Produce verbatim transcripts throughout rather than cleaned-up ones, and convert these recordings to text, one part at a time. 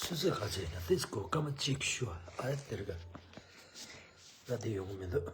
ཆུ་ཚོད་ག་ཚོད་ཡིན་ན་དེ་སྐོར་སྐར་མ་གཅིག་ཞུ་བ། ཨ་དེར་ག་ད་དེ་ཡོང་གི་མི་འདུག་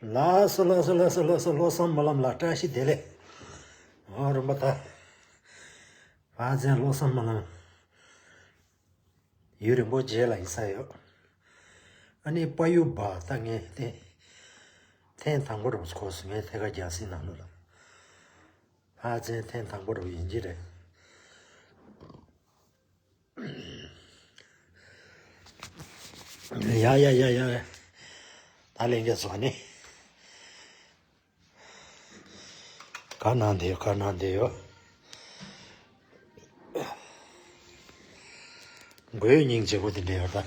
ལགས་སོ་ལགས་སོ་ལགས་སོ་ལགས་སོ། བློ་བཟང་སྨོན་ལམ་ལགས་བཀྲ་ཤིས་བདེ་ལེགས། ཨོ་རིམ་པ་ད། བ་ཙན་བློ་བཟང་སྨོན་ལམ། ཡུན་རིང་པོ་རྗེས་ལ་ཡིན་ས་ཡོད། ཨ་ནི་པ་ཡུ་བ་ད་ངས་དེ། ཐེངས་དང་པོ་རུ་གོ་སོང་ངས་ཐད་ཀར་རྒྱལ་སྲིད་ནང་ལོགས་ལ། བ་ཙན་ཐེངས་དང་པོ་རུ་ཡིན་གྱི་རེད། ཡ་ཡ་ཡ་ཡ། ད་ལན་རྒྱ་སོང་ནི། ག་ནང་དེ་ཡོད་ག་ནང་དེ་ཡོད། མགོའི་སྙིང་རྗེ་པོ་དེ་འདྲ་ཡོད་ད།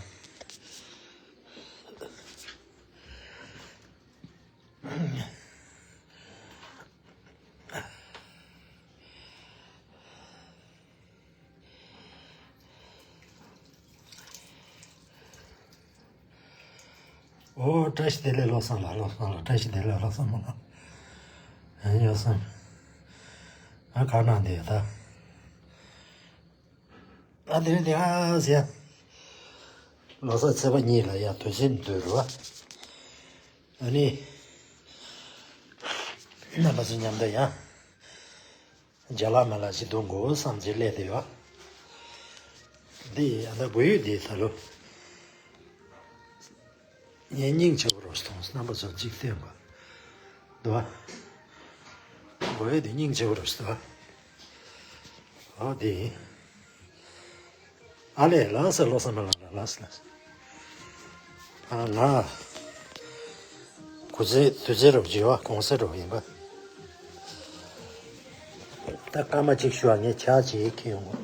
ཨོ་བཀྲ་ཤིས་བདེ་ལེགས་བློ་བཟང་ལགས། བློ་བཟང་ལགས་བཀྲ་ཤིས་བདེ་ལེགས། བློ་བཟང་མོ་ལགས། ཨ་ཡོ་བསམ། ཨ་ག་ནང་དེ་ཡོད་ད། ཨ་དེ་རིང་དེ་ཨ་ཟེར། ལོ་གསར་ཚེས་པ་གཉིས་ལ་ཡ་དུས་ཆེན་འདུག་རེད་བ། ཨ་ནི། རྣམ་པ་ཚོ་མཉམ་དུ་ཡ། རྒྱ་ལག་མ་ལག་ཅིག་འདུག་དགོས་བསམ་ཚེ་སླེབས་དེ་བ། འདི་ཨ་ད་བུ་ཡུག་འདི་ད་ལོ། ངས་སྙིང་རྗེ་པོ་རོ་ཞིག་མཐོང་སོང་། རྣམ་པ་ཚོ་གཅིག་བལྟས་པ། འདུག་བ། མགོ་ཡས་དེ་སྙིང་རྗེ་པོ་རོ་ཞིག་འདུག་བ། ཨོ་དེ་ཡིན། ཨ་ལས་ལགས་སོ། བློ་བཟང་མོ་ལགས་ལགས་ལགས་སོ་ལགས་སོ། ཨ་ང་གུ་ཚེ་དུས་ཚེ་རོགས་བྱེད་བ་གོང་ས་རོགས་ཡིན་པ། ད་སྐར་མ་གཅིག་ཞུ་བ་ངས་ཇ་ཅིག་ཁྱེར་ཡོང་གོ།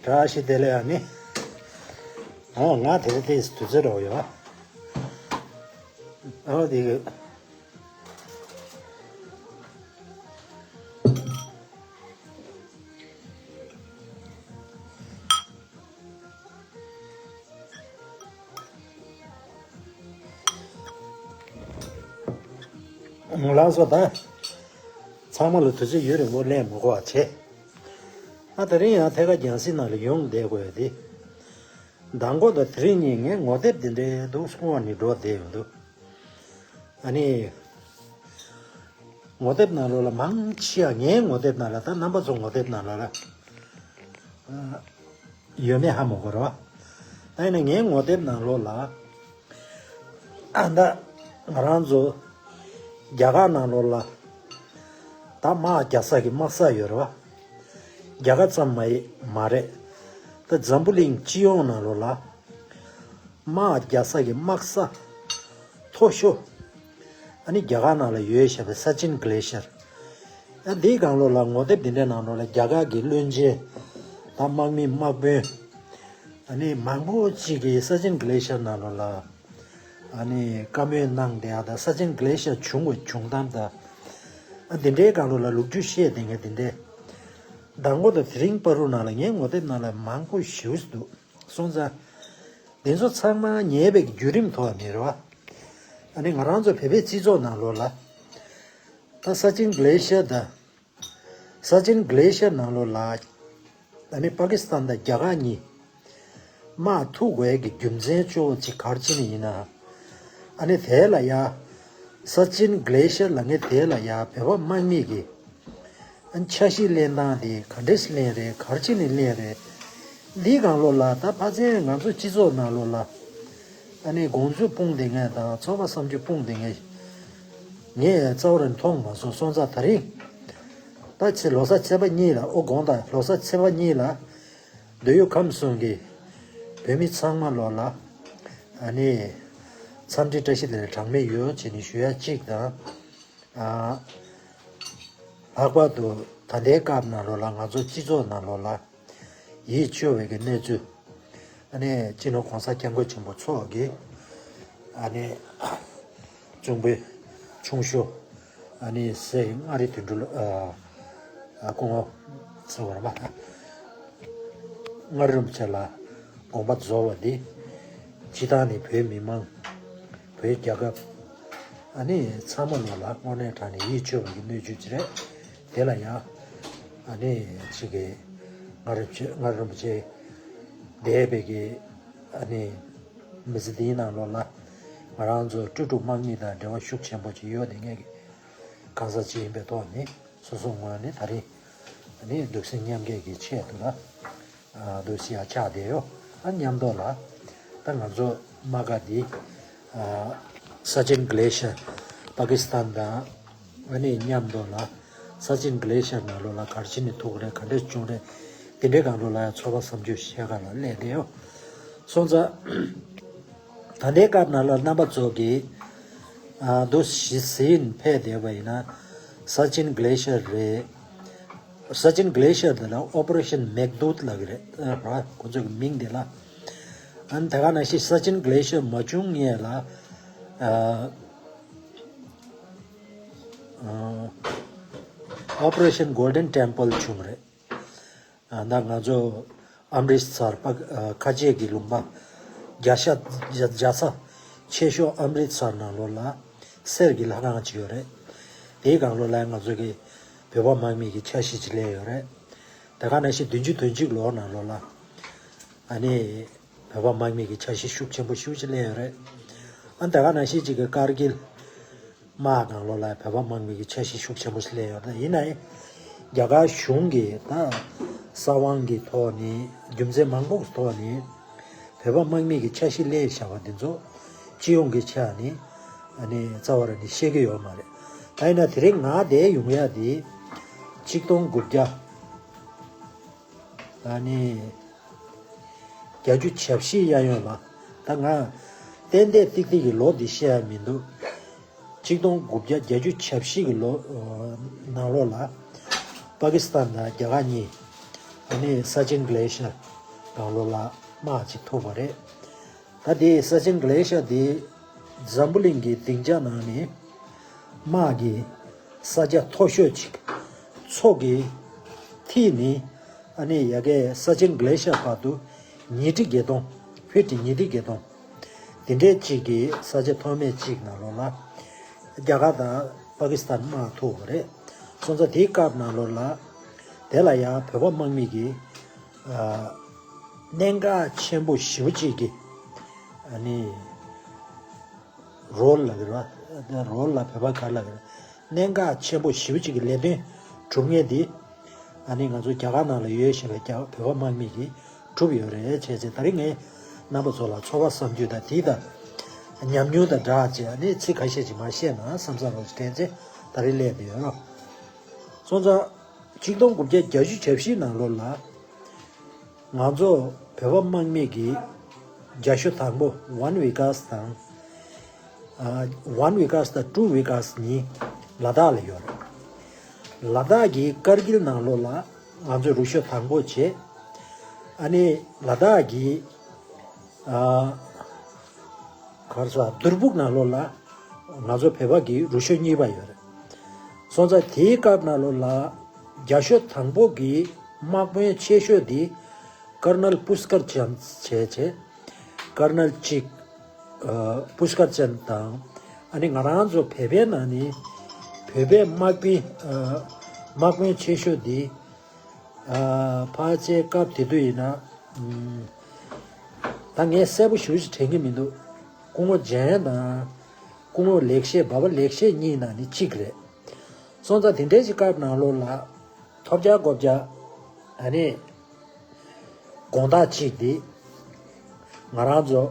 བཀྲ་ཤིས་བདེ་ལེགས་ཨ་ནི། ཨོ་ང་དེ་རིང་དེ་དུས་ཚོད་རོགས་ཡོད། ཨོ་དེ་གི། ལགས་སོ་ད། ཚང་མ་ལ་དུས་ཚོད་ཡུན་རིང་པོ་ལེན་མི་དགོས་པ་བྱས། ཨ་དེ་རིང་ཡང་ཐད་ཀར་རྒྱང་སྲིང་ནང་ལ་ཡོང་བསྡད་དགོས་ཡ་དེ། མདང་དགོང་དང་དེ་རིང་གཉིས་ངས་ངོ་དེབ་འདི་འདྲའི་འདུག་གསུང་བ་ནི་འགྲོ་བསྡད་ཡོང་འདུག་ཨ་ནི། ངོ་དེབ་ནང་ལོགས་ལ་མང་ཆེ་བ་ངའི་ངོ་དེབ་ནང་ལ་ད་རྣམ་པ་ཚོ་ངོ་དེབ་ནང་ལོགས་ལ་ཡོད་མེད་ཧ་མ་གོ་ར་བ། ད་ཡིན་ན་ངའི་ངོ་དེབ་ནང་ལོགས་ལ་ཨ་ད་ང་རང་ཚོ་རྒྱ་གར་ནང་ལོགས་ལ་ད་དམག་རྒྱག་ས་གི་དམག་ས་ཡོད་ར་བ། རྒྱ་གར་ཙམ་མ་ཡི་མ་རེད། ད་འཛམ་བུ་གླིང་སྤྱི་ཡོངས་ནང་ལོགས་ལ། དམག་རྒྱག་ས་གི་དམག་ས་མཐོ་ཤོས། ཨ་ནི་རྒྱ་གར་ནང་ལ་ཡོད་བཞག་པའི་ས་ཆེན་གི་ལེ་ཤར། ཨ་འདིའི་སྒང་ལོགས་ལ་ངོ་དེབ་འདི་འདྲའི་ནང་ལོགས་ལ་རྒྱ་གར་གྱི་བློན་ཆེན་དང་དམག་མི་དམག་དཔོན། ཨ་ནི་མང་པོ་ཅིག་གིས་ས་ཆེན་གི་ལེ་ཤར་ནང་ལོགས་ལ་ཨ་ནི་བཀའ་མོལ་གནང་བསྡད་ཡ་དང་ས་ཆེན་གི་ལེ་ཤར་བྱུང་བའི་བྱུང་སྟངས་དང་། ཨ་འདི་འདྲའི་སྒང་ལོགས་ལ་ལོ་རྒྱུས་བཤད་དེ་ངས་འདི་འདྲའི་མདང་དགོང་དང་དེ་རིང་བར་དུ་ནང་ལ་ངའི་ངོ་དེབ་ནང་ལ་མང་པོ་ཞེ་པོ་ཅིག་འདུག་སོང་ཙང་། འདི་ཚོ་ཚང་མ་ཉན་པའི་བརྒྱུད་རིམ་ཐོག་ནས་རེད་བ། ཨ་ནི་ང་རང་ཚོ་བོད་པའི་སྤྱི་ཚོགས་ནང་ལོགས་ལ། ད་ས་ཆེན་གླེ་ཤར་དང་། ས་ཆེན་གླེ་ཤར་ནང་ལོགས་ལ། ཨ་ནི་པ་ཀི་སི་ཐན་དང་རྒྱ་གར་གཉིས་དམག་ཐུག་དགོས་ཀྱི་རྒྱུ་མཚན་གཙོ་བོ་གཅིག་ག་རེ་བྱས་ནས་ཡིན་ན། ཨ་ནི་དེ་ལ་ཡ། ས་ཆེན་གླེ་ཤར་ལབ་མཁན་དེ་ལ་ཡ་བོད་པ་དམག་མི་གི་ཨ་ནི་ཆ་ཤས་ལེན་སྟངས་དེ་ག་འདྲས་ལེན་རེད། ག་རེ་བྱས་ནས་ལེན་རེད། འདིའི་སྒང་ལོགས་ལ་ད་ཕལ་ཆེར་ང་ཚོ་སྤྱི་ཚོགས་ནང་ལོགས་ལ། ཨ་ནི་དགོངས་ཚུལ་སྤུངས་བསྡད་མཁན་དང་ཚོར་བ་བསམ་ཚུལ་སྤུངས་བསྡད་མཁན་ངས་རྩ་བ་རང་མཐོང་མ་སོང་། སོང་ཙང་དེ་རིང་ད་ཚེ་ལོ་གསར་ཚེས་པ་གཉིས་ལ། ཨོ་དགོངས་དག་ལོ་གསར་ཚེས་པ་གཉིས་ལ། འདོད་ཡོད་ཁམས་གསུམ་གྱི་བོད་མི་ཚང་མ་ལོགས་ལ། ཨ་ནི་འཚམས་འདྲི་བཀྲ་ཤིས་བདེ་ལེགས་གྲངས་མེད་ཡོད་བྱས་ནས་ཞུ་ཡ་གཅིག་དང་། ཨ། ལྷག་པར་དུ་ད་ལྟའི་སྐབས་ནང་ལོགས་ལ་ང་ཚོ་སྤྱི་ཚོགས་ནང་ལོགས་ལ་ཡིད་སྐྱོ་བའི་གི་གནས་ཚུལ། ཨ་ནི་སྤྱི་ནོར་༸གོང་ས་༸སྐྱབས་མགོན་ཆེན་པོ་མཆོག་གིས། ཨ་ནི་གཙང་པོའི་ཁྱུང་ཤོད། ཨ་ནི་སའི་མངའ་རིས་དོན་གྲུབ། ཨ། ཨ། སྐུ་ངོ་ཚེ་དབང་རྣམ་པ། མངའ་རིས་རིན་པོ་ཆེ་ལ་དགོངས་པ་རྫོགས་པ་འདི། སྤྱི་བཏང་ནས་བོད་མི་མང་། བོད་རྒྱལ་ཁབ། ཨ་ནི་ཚང་མ་ལོགས་ལ་དངོས་གནས་དྲང་ནས་ཡིད་སྐྱོ་བའི་གི་གནས་ཚུལ་ཅིག་རེད། དེ་ལ་ཡང་། ཨ་ནི་ཅིག་གི་མངའ་རིན་པོ་ཆེ། མངའ་རིན་པོ་ཆེ་འདས་པའི་གི། ཨ་ནི་མི་ཚེ་འདིའི་ནང་ལོགས་ལ་ང་རང་ཚོ་སྤྲུལ་སྒྲུབ་དམག་མི་དང་འབྲེལ་བ་ཤུགས་ཆེན་པོ་ཅིག་ཡོད་བསྡད་མཁན་གྱི་གང་ཟག་ཅིག་ཡིན་པའི་ཐོག་ནས། སོ་སོའི་ངོས་ནས་ད་རེས་ནི་གདུང་སེམས་མཉམ་སྐྱེད་ཀྱི་ཆེད་དུ་ལ། ཨ། འདུག་སེ་ཡ་ཆགས་བསྡད་ཡོད། ཨ། མཉམ་དུ་ལ་ད་ང་ཚོ་དམག་སྒར་འདི། ཨ། ས་ཆེན་གླེ་ཤར་པ་ཀི་སི་ཐན་དང་ཨ་ནི་མཉམ་དུ་ལ་ས་ཆེན་གླེ་ཤར་ནང་ལོགས་ལ་ག་རེ་བྱས་ནས་ཐུག་རེད། ག་འདྲས་བྱུང་རེད། དེ་འདྲའི་སྒང་ལོགས་ལ་ཡང་ཚོར་བ་བསམ་ཚུལ་བཤད་ག་ལ་སླེབས་བསྡད་ཡོད། སོང་ཙང་། ད་ལྟའི་སྐབས་ནང་ལ་རྣམ་པ་ཚོ་གིས། ཨ། འདུག་སེ་ཟིན་ཕེབས་བསྡད་པ་ཡིན་ན། ས་ཆེན་གླེ་ཤར་རེད། ས་ཆེན་གླེ་ཤར་དེ་ལ་ཨོ་པ་རེ་ཤན་མེག་དུད་ལབ་ཀྱི་རེད། ཨ། ཁོ་ཚོ་གི་མིང་དེ་ལ། ཨ་ནི་ད་ག་ནང་བཞིན་ས་ཆེན་གླེ་ཤར་མ་བྱུང་སྔོན་ལ། ཨ། ཨ། ཨོ་པ་རེ་ཤན་གོལ་ཌེན་ཊེམ་པལ་བྱུང་རེད། ཨ། ད་ང་ཚོ་ཨམ་རིད་སར་པ། ཨ། ཁ་ཆེ་གི་ལུང་པ་རྒྱལ་ས། རྒྱལ་ས་ཆེ་ཤོས་ཨམ་རིད་སར་ནང་ལོགས་ལ་གསེར་གྱི་ལྷ་ཁང་ཅིག་ཡོད་རེད། དེའི་སྒང་ལོགས་ལ་ང་ཚོ་གི་བོད་པ་དམག་མི་གི་ཆ་ཤས་ཅིག་སླེབས་ཡོད་རེད། དེ་ག་ནང་བཞིན་བདུན་ཅུ་དོན་གཅིག་ལོ་ནང་ལོགས་ལ། ཨ་ནི་བོད་པ་དམག་མི་གི་ཆ་ཤས་ཤུགས་ཆེན་པོ་ཞེ་པོ་ཅིག་སླེབས་ཡོད་རེད། ཨ། དེ་ག་ནང་བཞིན་ཅིག་གི་ཀར་གིལ་དམག་སྒང་ལོགས་ལ་བོད་པ་དམག་མི་གི་ཆ་ཤས་ཤུགས་ཆེན་པོ་ཞིག་སླེབས་ཡོད་རེད། ཡིན་ནའི་རྒྱ་གར་གཞུང་གིས་ད་གསང་བ་གི་ཐོག་ནས་རྒྱུ་མཚན་མང་པོ་གི་ཐོག་ནས་བོད་པ་དམག་མི་གི་ཆ་ཤས་སླེབས་བཞག་པ་འདི་ཚོ་སྤྱི་ཡོངས་ཀྱི་ཆ་ནས། ཨ་ནི་རྩ་བ་རང་ནས་བཤད་ཀྱི་ཡོད་མ་རེད། ད་ཡིན་ན་དེ་རིང་ང་འདིར་ཡོང་ཡ་དེ་ཆིག་སྟོང་དགུ་བརྒྱ། ཨ་ནི་བརྒྱད་ཅུ་གྱ་བཞི་གཡས་གཡོན་ལ། ད་ང་ཏན་ཏན་ཏིག་ཏིག་གི་ལོ་འདི་བཤད་ཡ་མི་འདུག་ཆིག་སྟོང་དགུ་བརྒྱ་བརྒྱད་ཅུ་གྱ་བཞི་གི་ལོ། ཨ། ནང་ལོགས་ལ་པ་ཀི་སི་ཐན་དང་རྒྱ་གར་གཉིས། ཨ་ནི་ས་ཆེན་གླེ་ཤར་སྒང་ལོགས་ལ་དམག་ཅིག་ཐུག་པ་རེད། ད་དེ་ས་ཆེན་གླེ་ཤར་དེ་འཛམ་བུ་གླིང་གི་སྡིངས་ཆ་ནང་ནས་དམག་གི་ས་ཆ་མཐོ་ཤོས་ཅིག་མཚོ་གི་མཐིལ་ནས། ཨ་ནི་ཡ་གི་ས་ཆེན་གླེ་ཤར་བར་དུ་ཉིས་ཁྲི་བརྒྱད་སྟོང་། ཕི་ཊི་ཉིས་ཁྲི་བརྒྱད་སྟོང་དེ་འདྲའི་ཅིག་གི་ས་ཆ་མཐོ་དམན་ཅིག་ནང་ལོགས་ལ་རྒྱ་གར་དང་པ་ཀི་སི་ཐན་དམག་ཐུག་པ་རེད། སོང་ཙང་དེའི་སྐབས་ནང་ལོགས་ལ་དེ་ལ་ཡང་བོད་པ་དམག་མི་གི། ཨ། གནད་འགག་ཆེན་པོ་ཞེ་པོ་ཅིག་གི། ཨ་ནི་རོལ་ལབ་ཀྱི་རེད་བ། རོལ་ལ་བོད་པ་ག་རེ་ལབ་ཀྱི་རེད། གནད་འགག་ཆེན་པོ་ཞེ་པོ་ཅིག་གི་ལས་དོན་གྲུབ་མཁན་འདི། ཨ་ནི་ང་ཚོ་རྒྱ་གར་ནང་ལ་ཡོད་བཞིན་པའི་རྒྱ། བོད་པ་དམག་མི་གིས་གྲུབ་ཡོད་རེད། བྱས་ཙང་ད་རིང་ངས་རྣམ་པ་ཚོ་ལ་ཚོར་བ་བསམ་ཚུལ་དང་དེ་དང་ཉམས་མྱོང་དང་སྦྲགས་བྱས། ཨ་ནི་ཚིག་ཁ་ཤས་ཅིག་མར་བཤད་ན་བསམ་བསམ་རོགས་ཅིག་དྲན་ཚེ་ད་རིང་སླེབས་བསྡད་ཡོད་རོགས། སོང་ཙང་ཆིག་སྟོང་དགུ་བརྒྱ་བརྒྱད་ཅུ་གྱ་བཞི་ནང་ལོགས་ལ། ང་ཚོ་བོད་པ་དམག་མི་གི་རྒྱ་ཤོག་དང་པོ་ཝན་བི་ཀཱས་དང་། ཨ། ཝན་བི་ཀཱས་དང་ཊུ་བི་ཀཱས་གཉིས་ལ་དྭགས་ལ་ཡོད་རེད། ལ་དྭགས་ཀྱི་ཀར་གིལ་ནང་ལོགས་ལ་ང་ཚོས་རུ་ཤོག་དང་པོ་བྱས། ཨ་ནི་ལ་དྭགས་ཀྱི། ཨ། ག་རེ་ཟེར། དུར་ཕུག་ནང་ལོགས་ལ་ང་ཚོ་བོད་པ་གི་རུ་ཤོག་གཉིས་པ་ཡོད་རེད། སོང་ཙང་དེའི་སྐབས་ནང་ལོགས་ལ་རྒྱ་ཤོག་དང་པོ་གི་དམག་དཔོན་ཆེ་ཤོས་དེ་ཀར་ནལ་པུས་ཀར་ཅན་བྱས་བྱས། ཀར་ནལ་གཅིག་ཨ། པུས་ཀར་ཅན་དང་། ཨ་ནི་ང་རང་ཚོ་བོད་པའི་ནང་ནས་བོད་པའི་དམག་དཔོན་ཨ། དམག་དཔོན་ཆེ་ཤོས་འདི་ཨ། ཕལ་ཆེར་སྐབས་དེ་དུས་ཡིན་ན། ཨམ། ད་ངས་གསལ་པོ་ཞེ་པོ་ཅིག་དྲན་གྱི་མི་འདུག་སྐུ་ངོ་འཇམ་དབྱངས་དང་སྐུ་ངོ་ལེགས་བཤད། འབའ་པ་ལེགས་བཤད་གཉིས་ནང་ནས་གཅིག་རེད། སོང་ཙང་དེ་འདྲའི་ཅིག་སྐབས་ནང་ལོགས་ལ་ཐོབ་རྒྱག་དགོས་རྒྱག་ཨ་ནི་དགོངས་དག་གཅིག་འདི། ང་རང་ཚོ་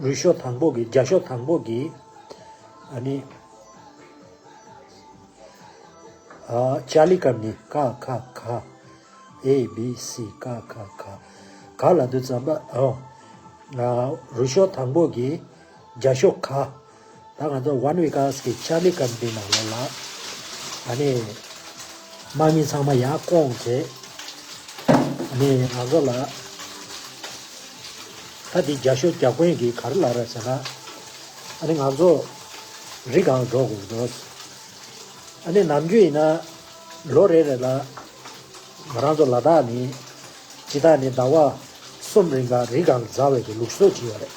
རུས་ཤོག་དང་པོ་གི་རྒྱ་ཤོག་དང་པོ་གི་ཨ་ནི་ཨ། ཅཱ་ལི་ཀམ་ནི་ཀ་ཁ་ག། ཨེ་བི་སི་ཀ་ཁ་ག། ག་ལབ་དུས་ཙམ་པ་ཨོ། ཨ། རུས་ཤོག་དང་པོ་གི་རྒྱ་ཤོག་ག། ད་ང་ཚོ་ཝན་བི་ཀཱས་ཀྱི་ཅཱ་ལི་ཀམ་པའི་ནང་ལོགས་ལ་ཨ་ནི་དམག་མི་ཚང་མ་ཡར་བསྐོངས་བྱས། ཨ་ནི་ང་ཚོ་ལ་ད་འདི་རྒྱ་ཤོག་རྒྱ་དཔོན་གྱིས་ག་རེ་ལབ་རེད་ཟེར་ན། ཨ་ནི་ང་ཚོ་རི་སྒང་འགྲོ་དགོས་འདུག་ཨ་ནི་ནམ་རྒྱུན་ཡིན་ན་ལོ་རེ་རེ་ལ་ང་རང་ཚོ་ལ་དྭགས་ནས་སྤྱི་བཏང་ནས་ཟླ་བ་གསུམ་རིང་ག་རི་སྒང་འཛེག་པའི་གི་ལུགས་སྲོལ་ཅིག་ཡོད་རེད།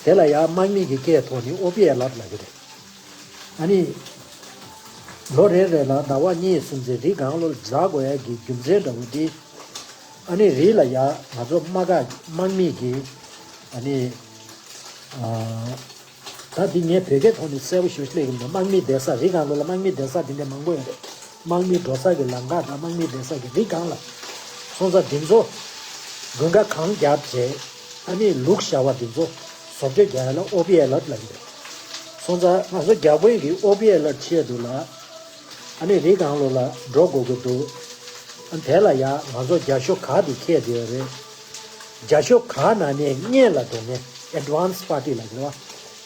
དེ་ལ་ཡང་དམག་མི་གི་སྐད་ཐོག་ནས་ཨོ་པི་ཨེལ་ཨེཕ་ལབ་ཀྱི་རེད། ཨ་ནི་ལོ་རེ་རེ་ལ་ཟླ་བ་གཉིས་གསུམ་ཙམ་རི་སྒང་ལོ་འཛེག་དགོས་ཡ་གི་རྒྱུ་མཚན་འདྲ་བོ་འདི། ཨ་ནི་རི་ལ་ཡ་ང་ཚོ་དམག་ག་དམག་མི་གི་ཨ་ནི་ཨ། ད་འདི་ངས་བོད་སྐད་ཐོག་ནས་གསལ་པོ་ཞེ་པོ་སླེབས་ཀྱི་མི་འདུག་དམག་མི་བསྡད་ས་རི་སྒང་ལོགས་ལ་དམག་མི་བསྡད་ས་དེ་འདྲ་མང་པོ་ཡོད་རེད། དམག་མི་འགྲོ་ས་གི་ལམ་ཁ་དང་དམག་མི་བསྡད་ས་གི་རི་སྒང་ལ། སོང་ཙང་འདི་ཚོ་དགུན་ཁ་གངས་བརྒྱབ་བྱས། ཨ་ནི་ལུག་ཤ་བ་འདི་ཚོ་བཟོ་བཅོས་རྒྱག་ཡ་ལ་ཨོ་པི་ཨེལ་ཨེཕ་ལབ་ཀྱི་རེད། སོང་ཙང་ང་ཚོ་རྒྱ་དཔོན་གྱི་ཨོ་པི་ཨེལ་ཨེཕ་ཆེད་དུ་ལ། ཨ་ནི་རི་སྒང་ལོགས་ལ་འགྲོ་དགོས་ཀྱི་འདུག་ཨ་དེ་ལ་ཡ་ང་ཚོ་རྒྱ་ཤོག་ག་འདི་འཁྱེར་བསྡད་ཡོད་རེད། རྒྱ་ཤོག་ག་ནང་ནས་སྔོན་ལ་འགྲོ་མཁན། ཨེ་ཌི་ཝན་སི་པར་ཊི་ལབ་ཀྱི་རེད་བ།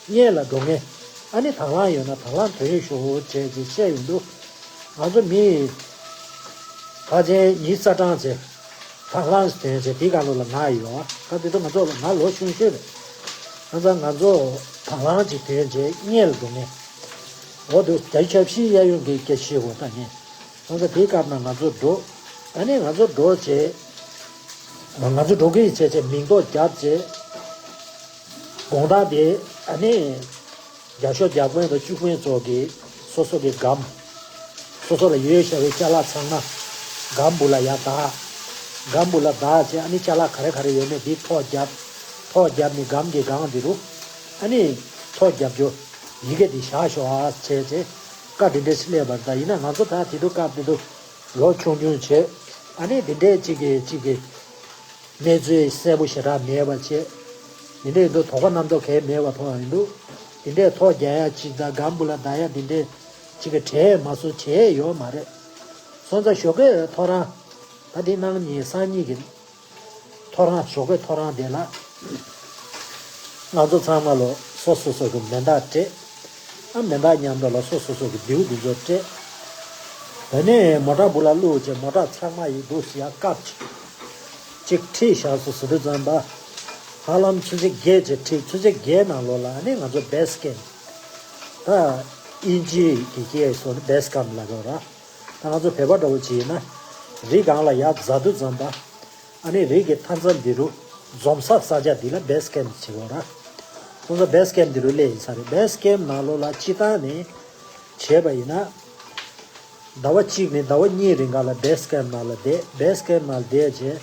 སྔོན་ལ་འགྲོ་མཁན། ཨ་ནི་དང་བླངས་ཡོད་ན་དང་བླངས་ཐོན་ཤོག་ཅེས་ཅེས་བཤད་ཡོང་དུས། ང་ཚོ་མི་ཁ་ཆེན་ཉི་ཤུ་རྩ་གྲངས་ཅིག་དང་བླངས་ཐོན་བྱས་དེའི་སྒང་ལོགས་ལ་ང་ཡོད། ད་དེ་ཚོ་ང་ཚོ་ང་ལོ་ཆུང་ཤོས་རེད། ང་ཚོ་ང་ཚོ་དང་བླངས་ཅིག་ཐོན་བྱས་སྔོན་ལ་འགྲོ་མཁན། འོ་དེ་བརྒྱ་ཆ་བཞི་གཡས་གཡོན་གྱི་སྐད་ཆ་བཤད་དགོས་ད་ངས། ང་ཚོ་དེའི་སྐབས་ན་ང་ཚོ་འགྲོ། ཨ་ནི་ང་ཚོ་འགྲོ་བྱས། ང་ཚོ་འགྲོ་གི་ཡིན་བྱས་བྱས་མིང་འདོགས་བརྒྱབ་བྱས། དགོང་དག་དེ་ཨ་ནི་རྒྱ་ཤོག་རྒྱ་དཔོན་དང་བཅུ་དཔོན་ཚོ་གིས་སོ་སོ་གི་སྒམ། སོ་སོ་ལ་ཡོད་བཞག་པའི་ཅ་ལག་ཚང་མ་སྒམ་བུ་ལ་ཡར་བདའ། སྒམ་བུ་ལ་བདའ་བྱས། ཨ་ནི་ཅ་ལག་ག་རེ་ག་རེ་ཡོད་མེད་འདི་ཐོ་བརྒྱབ། ཐོ་བརྒྱབ་ནས་སྒམ་གྱི་སྒང་འདི་རུ་ཨ་ནི་ཐོ་བརྒྱབ་རྒྱུ། ཡི་གེ་འདི་བཞག་ཤོག་ཨ་བྱས་བྱས་བཀའ་འདི་འདྲས་ཤིག་སླེབས་པ་རེད། ད་ཡིན་ན་ང་ཚོ་ད་དེ་དུས་སྐབས་དེ་དུས་ལོ་ཆུང་ཆུང་བྱས། ཨ་ནི་འདི་འདྲས་གཅིག་གིས་གཅིག་གིས་གནས་ཚུལ་གསལ་པོ་ཞེ་དྲག་མེད་པ་བྱས། འདི་འདྲས་ཡིན་དུས་དོགས་པ་རྣམ་རྟོག་གང་ཡང་མེད་པ་མཐོང་ཡ་ཡིན་དུས། འདི་འདྲས་ཐོ་རྒྱག་ཡ་གཅིག་དང་སྒམ་བུ་ལ་བདའ་ཡ་འདི་འདྲས་གཅིག་གི་གྲས་མ་སུ་བྱས་ཡོད་མ་རེད། སོང་ཙང་ཞོགས་ཀས་ཐོ་རངས། ད་འདི་གནངས་ཉིན་སང་ཉིན་གྱི་ཐོ་རངས། ཞོགས་ཀས་ཐོ་རངས་དེ་ལ་ང་ཚོ་ཚང་མ་ལོ་སོ་སོ་སོ་གི་མེ་མདའ་སྤྲད། ཨ་མེ་མདའ་མཉམ་དུ་ལ་སོ་སོ་སོ་གི་མདེའུ་འདི་ཚོ་སྤྲད། དེ་ནས་མོ་ཊ་སྦུག་ལ་བླུགས་བྱས་མོ་ཊ་ཚང་མ་ཡི་འདུག་སེ་ཡར་བཀབ་བྱས། གཅིག་ཁྲིད་བཞག་སོ་ཟེར་དུས་ཙམ་པ། ཧ་ལམ་ཆུ་ཚོད་བརྒྱད་ཅིག་ཁྲིད། ཆུ་ཚོད་བརྒྱད་ནང་ལོགས་ལ་ཨ་ནི་ང་ཚོ་བེ་སི་ཀེམ། ད་དབྱིན་ཇི་གི་སྐད་སོགས་ནི་བེ་སི་ཀེམ་ལབ་ཀྱི་ཡོད་ར། ད་ང་ཚོ་བོད་པ་འདྲ་བོ་ཅིག་ཡིན་ན། རི་སྒང་ལ་ཡར་འཛེག་དུས་ཙམ་པ། ཨ་ནི་རི་གི་མཐའ་མཚམས་འདི་རུ་འཛོམས་ས་ས་ཆ་འདི་ལ་བེ་སི་ཀེམ་བྱེད་དགོས་ར། ཁོང་ཚོ་བེ་སི་ཀེམ་འདི་རུ་སླེབས་ཡིན་ས་རེད། བེ་སི་ཀེམ་ནང་ལོགས་ལ་སྤྱིར་བཏང་ནས་བྱས་པ་ཡིན་ན། ཟླ་བ་གཅིག་ནས་ཟླ་བ་གཉིས་རིང་ག་ལ་བེ་སི་ཀེམ་ནང་ལ་བསྡད། བེ་སི་ཀེམ་ནང་བསྡད་རྗེས་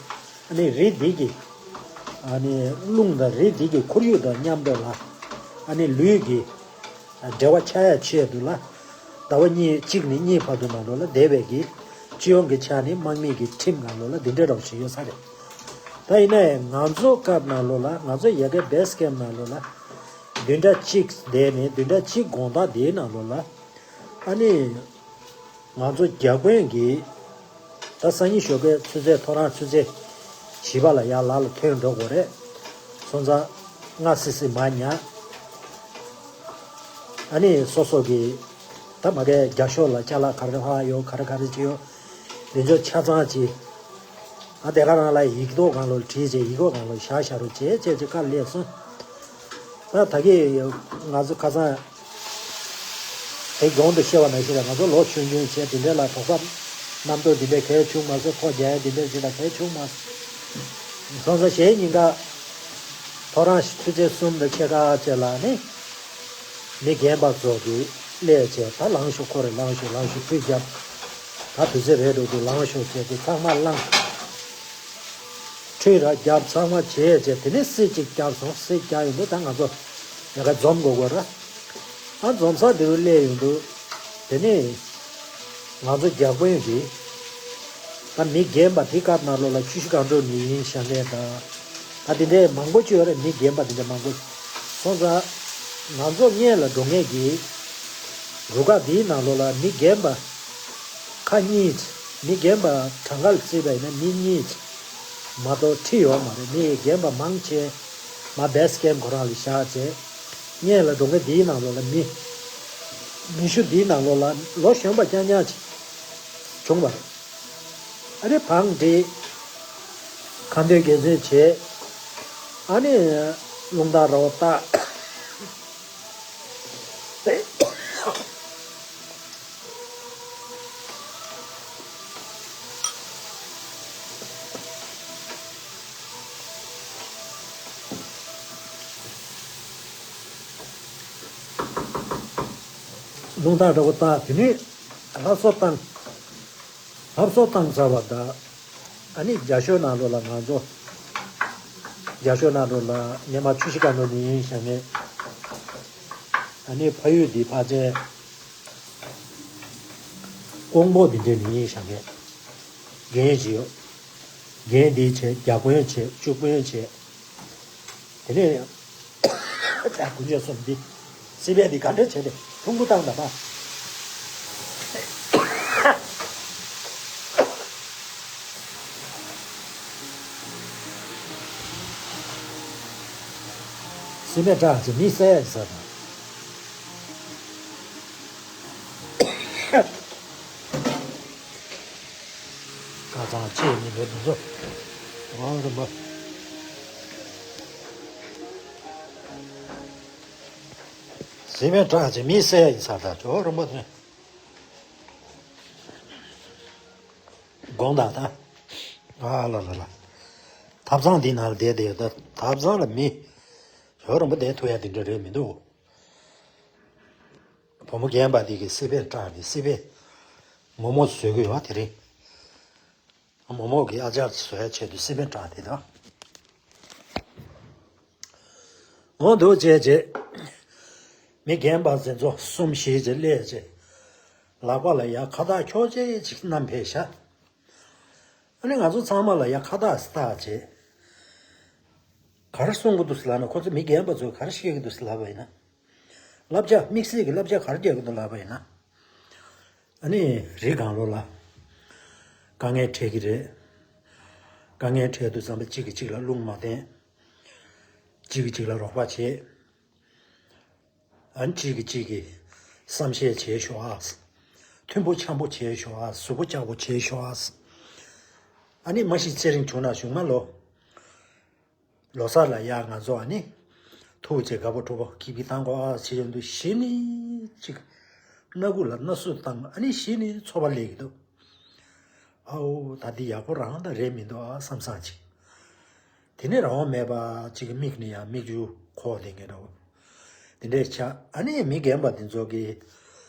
ཨ་ནི་རི་འདི་གི་ཨ་ནི་རླུང་དང་རི་འདི་གི་ཁོར་ཡུག་དང་མཉམ་དུ་ལ་ཨ་ནི་ལུས་ཀྱི་འབྲེལ་བ་ཆགས་ཡ་ཆེད་དུ་ལ། ཟླ་བ་གཉིས་གཅིག་ནས་གཉིས་བར་དུ་ནང་ལོགས་ལ་བསྡད་པའི་གི་སྤྱི་ཡོངས་ཀྱི་ཆ་ནས་དམག་མི་གི་ཁྲིམས་ནང་ལོགས་ལ་འདི་འདྲ་རོགས་བྱེད་ཡོད་ས་རེད། ད་ཡིན་ན་ཡང་ང་ཚོ་སྐབས་ནང་ལོགས་ལ་ང་ཚོ་ཡ་གི་བེ་སི་ཀེམ་ནང་ལོགས་ལ་བདུན་ཕྲག་གཅིག་བསྡད་ནས་བདུན་ཕྲག་གཅིག་དགོང་དག་དེའི་ནང་ལོགས་ལ་ཨ་ནི། ང་ཚོ་རྒྱ་དཔོན་གྱིས་ད་སང་ཉིན་ཞོགས་པའི་ཆུ་ཚོད་ཐོ་རངས་ཆུ་ཚོད་བཞི་པ་ལ་ཡར་ལ་ལ་ཐོན་འགྲོ་དགོས་རེད། སོང་ཙང་སྔ་སི་སི་མར་ཉལ། ཨ་ནི་སོ་སོ་གི་ད་མ་གའི་རྒྱ་ཤོག་ལ་ཅ་ལག་ག་རེ་ཧ་ཡོད། ག་རེ་ག་རེ་ཅི་ཡོད། དེ་ཚོ་ཆ་ཚང་ཅིག་ཨ་དེ་ག་རང་ལ་ཡིག་ཐོག་སྒང་ལ་བྲིས་བྱས་ཡིག་ཐོག་སྒང་ལ་བཞག་བཞག་རོགས་བྱེད་ཅེས་ཀྱི་བཀའ་སླེབས་སོང་། ད་ད་གི་ང་ཚོ་ཁ་སང་ དེ་གོང་དུ་བཤད་པ་ནང་བཞིན་ལ་ང་ཚོ་ལོ་ཆུང་ཆུང་བྱས་དེ་འདྲ་ལ་གྲོགས་པོ་རྣམ་རྟོག་འདི་འདྲ་གལ་བྱུང་མ་སོང་། ཁོ་རྒྱ་ཡན་འདི་འདྲ་ཅིག་ལ་གལ་བྱུང་མ་སོང་། སོང་ཙང་གཞེས་ཉིན་ཀ་ཐོ་རངས་ཆུ་ཚོད་གསུམ་དང་ཕྱེད་ཀ་བཅས་ལ་ནི་མི་རྒན་པ་ཚོ་གི་སླེབས་བྱས། ད་ལངས་ཤོག་ཁོ་རེ་ལངས་ཤོག་ལངས་ཤོག་ཕུད་རྒྱབ། ད་དུས་ཚོད་རེད་འགྲོ་འདུག་ལངས་ཤོག་བྱས་ཏེ་ཚང་མ་ལངས། ཁྲུས་ར་རྒྱབ་ཚང་མ་བྱས་བྱས་དེ་ནས་སེར་གཅིག་བརྒྱབ་སོང་། སེར་བརྒྱབ་ཡོང་དུས་ད་ང་ཚོ་ཡ་ག་འཛོམས་དགོས་དགོས་ར། ཨ་འཛོམས་ས་དེ་རུ་སླེབས་ཡོང་དུས་དེ་ནས་ང་ཚོ་རྒྱ་དཔོན་གྱིས་ད་མི་རྒན་པ་དེ་སྐབས་ནང་ལོགས་ལ་ཆུ་བཞི་སྒང་དྲུག་ནས་ཡིན་བཞག་མཁན་དང་། ད་དེ་འདྲའི་མང་པོ་ཅིག་ཡོད་རེད། མི་རྒན་པ་དེ་འདྲ་མང་པོ་སོང་ཙང་ང་ཚོ་སྔོན་ལ་འགྲོ་མཁན་གྱི་རུ་ཁག་དེའི་ནང་ལོགས་ལ་མི་རྒན་པ་ཁ་གཉིས། མི་རྒན་པ་གྲངས་ཀ་ལ་བརྩིས་པ་ཡིན་ན་མི་གཉིས་མ་གཏོགས་ཁྲིད་ཡོད་མ་རེད། མི་རྒན་པ་མང་ཆེ་མ་བེས་ཀེམ་ཁོ་རང་ལ་བཞག་བྱས། སྔོན་ལ་འགྲོ་མཁན་དེའི་ནང་ལོགས་ལ་མི་མི་ཤུ་དེའི་ནང་ལོགས་ལ་ལོ་གཞོན་པ་རྐྱང་རྐྱང་ཅིག་བྱུང་བ་རེད། ཨ་རེ་བང་སྒྲིག་ཁ་འདོན་དགེ་མཚན་བྱས། ཨ་ནི་རླུང་རྟ་ར་བ་བཏགས། རླུང་རྟ་ར་བ་བཏགས། དེ་ནས་ལྷ་གསོལ་བཏང་། ལྷ་གསོལ་བཏང་ཚར་བ་དང་། ཨ་ནི་རྒྱ་ཤོད་ནང་ལོགས་ལ་ང་ཚོ་རྒྱ་ཤོད་ནང་ལོགས་ལ་སྔོན་མ་ཆུ་བཞི་སྒང་དྲུག་ནས་ཡིན་བཞག་མཁན། ཨ་ནི་ཕ་ཡུལ་འདི་ཕལ་ཆེར་ཀོང་པོ་འདི་འདྲ་ནས་ཡིན་བཞག་མཁན། རྒན་ཞིག་ཡོད། རྒན་འདི་བྱས། རྒྱ་དཔོན་བྱས། བཅུ་དཔོན་བྱས། དེ་ནས་ད་དཀོན་མཆོག་གསུམ་འདི། སི་པན་འདི་ག་འདྲ་བྱས་ཏེ་ཐུང་ཀུ་བཏང་ད་པ། སི་པན་བཀྲ་ཅིག་མི་བསད་ཡ་ཟ་དང་། ཁ་ཚང་ཅེས་མི་འདུག་འདི་ཚོ། འོ་རུ་མ། སི་པན་བཀྲ་ཅིག་མི་བསད་ཡ་ཡིན་ས་ད་ཅོ་རུ་མ་དེ། དགོངས་དག་ད། ཨ་ལ་ལ་ལ། ཐབ་ཚང་འདི་ནང་ལ་བསྡད་བསྡད་ཡོད་ད། ཐབ་ཚང་ལ་མི་ཞོ་རིང་པོ་བསྡད་ཐུབ་ཡ་དེ་འདྲ་རེད་མི་འདུག་བུ་མོ་རྒན་པ་འདི་གིས་སི་པན་བཀྲ་ནས་སི་པན་མོག་མོག་བཟོས་ཀྱི་ཡོད་དེ་རིང་། མོག་མོག་གི་ཨ་ཅར་བཟོ་ཡ་ཆེད་དུ་སི་པན་བཀྲ་དེ་དང་། འོ་འདུག་བྱས་རྗེས། མི་རྒན་པ་དེ་ཚོ་གསུམ་བཞི་ཅིག་སླེབས་རྗེས། ལག་པ་ལ་ཡ་ཁ་བཏགས་ཁྱོག་ཅིག་ཅིག་བསྣམས་ཕེབས་ཤག་ཨ་ནི་ང་ཚོ་ཚང་མ་ལ་ཡ་ཁ་བཏགས་བཏགས་བྱས། ག་རེ་གསུང་གི་འདུག་ཟེར་ལབ་ན། ཁོ་ཚོ་མི་རྒན་པ་ཚོས་ག་རེ་བཤད་ཀྱི་འདུག་ཟེར་ལབ་པ་ཡིན་ན། བསླབ་བྱ་དམིགས་བསལ་གྱི་བསླབ་བྱ་ག་རེ་རྒྱག་གི་འདུག་ལབ་པ་ཡིན་ན། ཨ་ནི་རི་སྒང་ལོགས་ལ་དཀའ་ངལ་འཕྲད་ཀྱི་རེད། དཀའ་ངལ་འཕྲད་དུས་ཙམ་པ་གཅིག་གིས་གཅིག་ལ་རླུང་མ་བསྟན། གཅིག་གིས་གཅིག་ལ་རོགས་པ་བྱེད། ཨ་ནི་གཅིག་གིས་གཅིག་གི་བསམ་ཤེས་བྱེད་ཤོག་ཨ། མཐུན་པོ་འཆམ་པོ་བྱེད་ཤོག་ཨ། གཟུགས་པོ་ལྕགས་པོ་བྱེད་ཤོག་ཨ། ཨ་ནི་མ་གཞི་ཚེ་རིང་བྱུང་ན་གཞུག་མ་ལོ། ལོ་གསར་ལ་ཡ་ང་ཚོ་ཨ་ནི་ཐུག་བྱས་དགའ་པོ་སྤྲོ་པོ་ཀི་པི་བཏང་གོ་ཨ་བྱེད་ཡོང་དུས་གཞི་ནས་ཅིག་སྣ་ཁུག་ལ་སྣ་སུ་བཏང་། ཨ་ནི་གཞི་ནས་ཚོར་བ་སླེབས་ཀྱི་འདུག་ཨའོ་ད་འདི་ཡག་པོ་རང་ད་རེད་མི་འདུག་ཨ་བསམ་བསམ་ཅིག་དེ་ནས་རང་དབང་མེད་པ་ཅིག་མིག་ནས་ཡང་མིག་ཆུ་འཁོར་བསྡད་མཁན་འདྲ་བོ་དེ་འདྲས་ཆགས། ཨ་ནི་མི་རྒན་པ་དེ་ཚོ་གིས་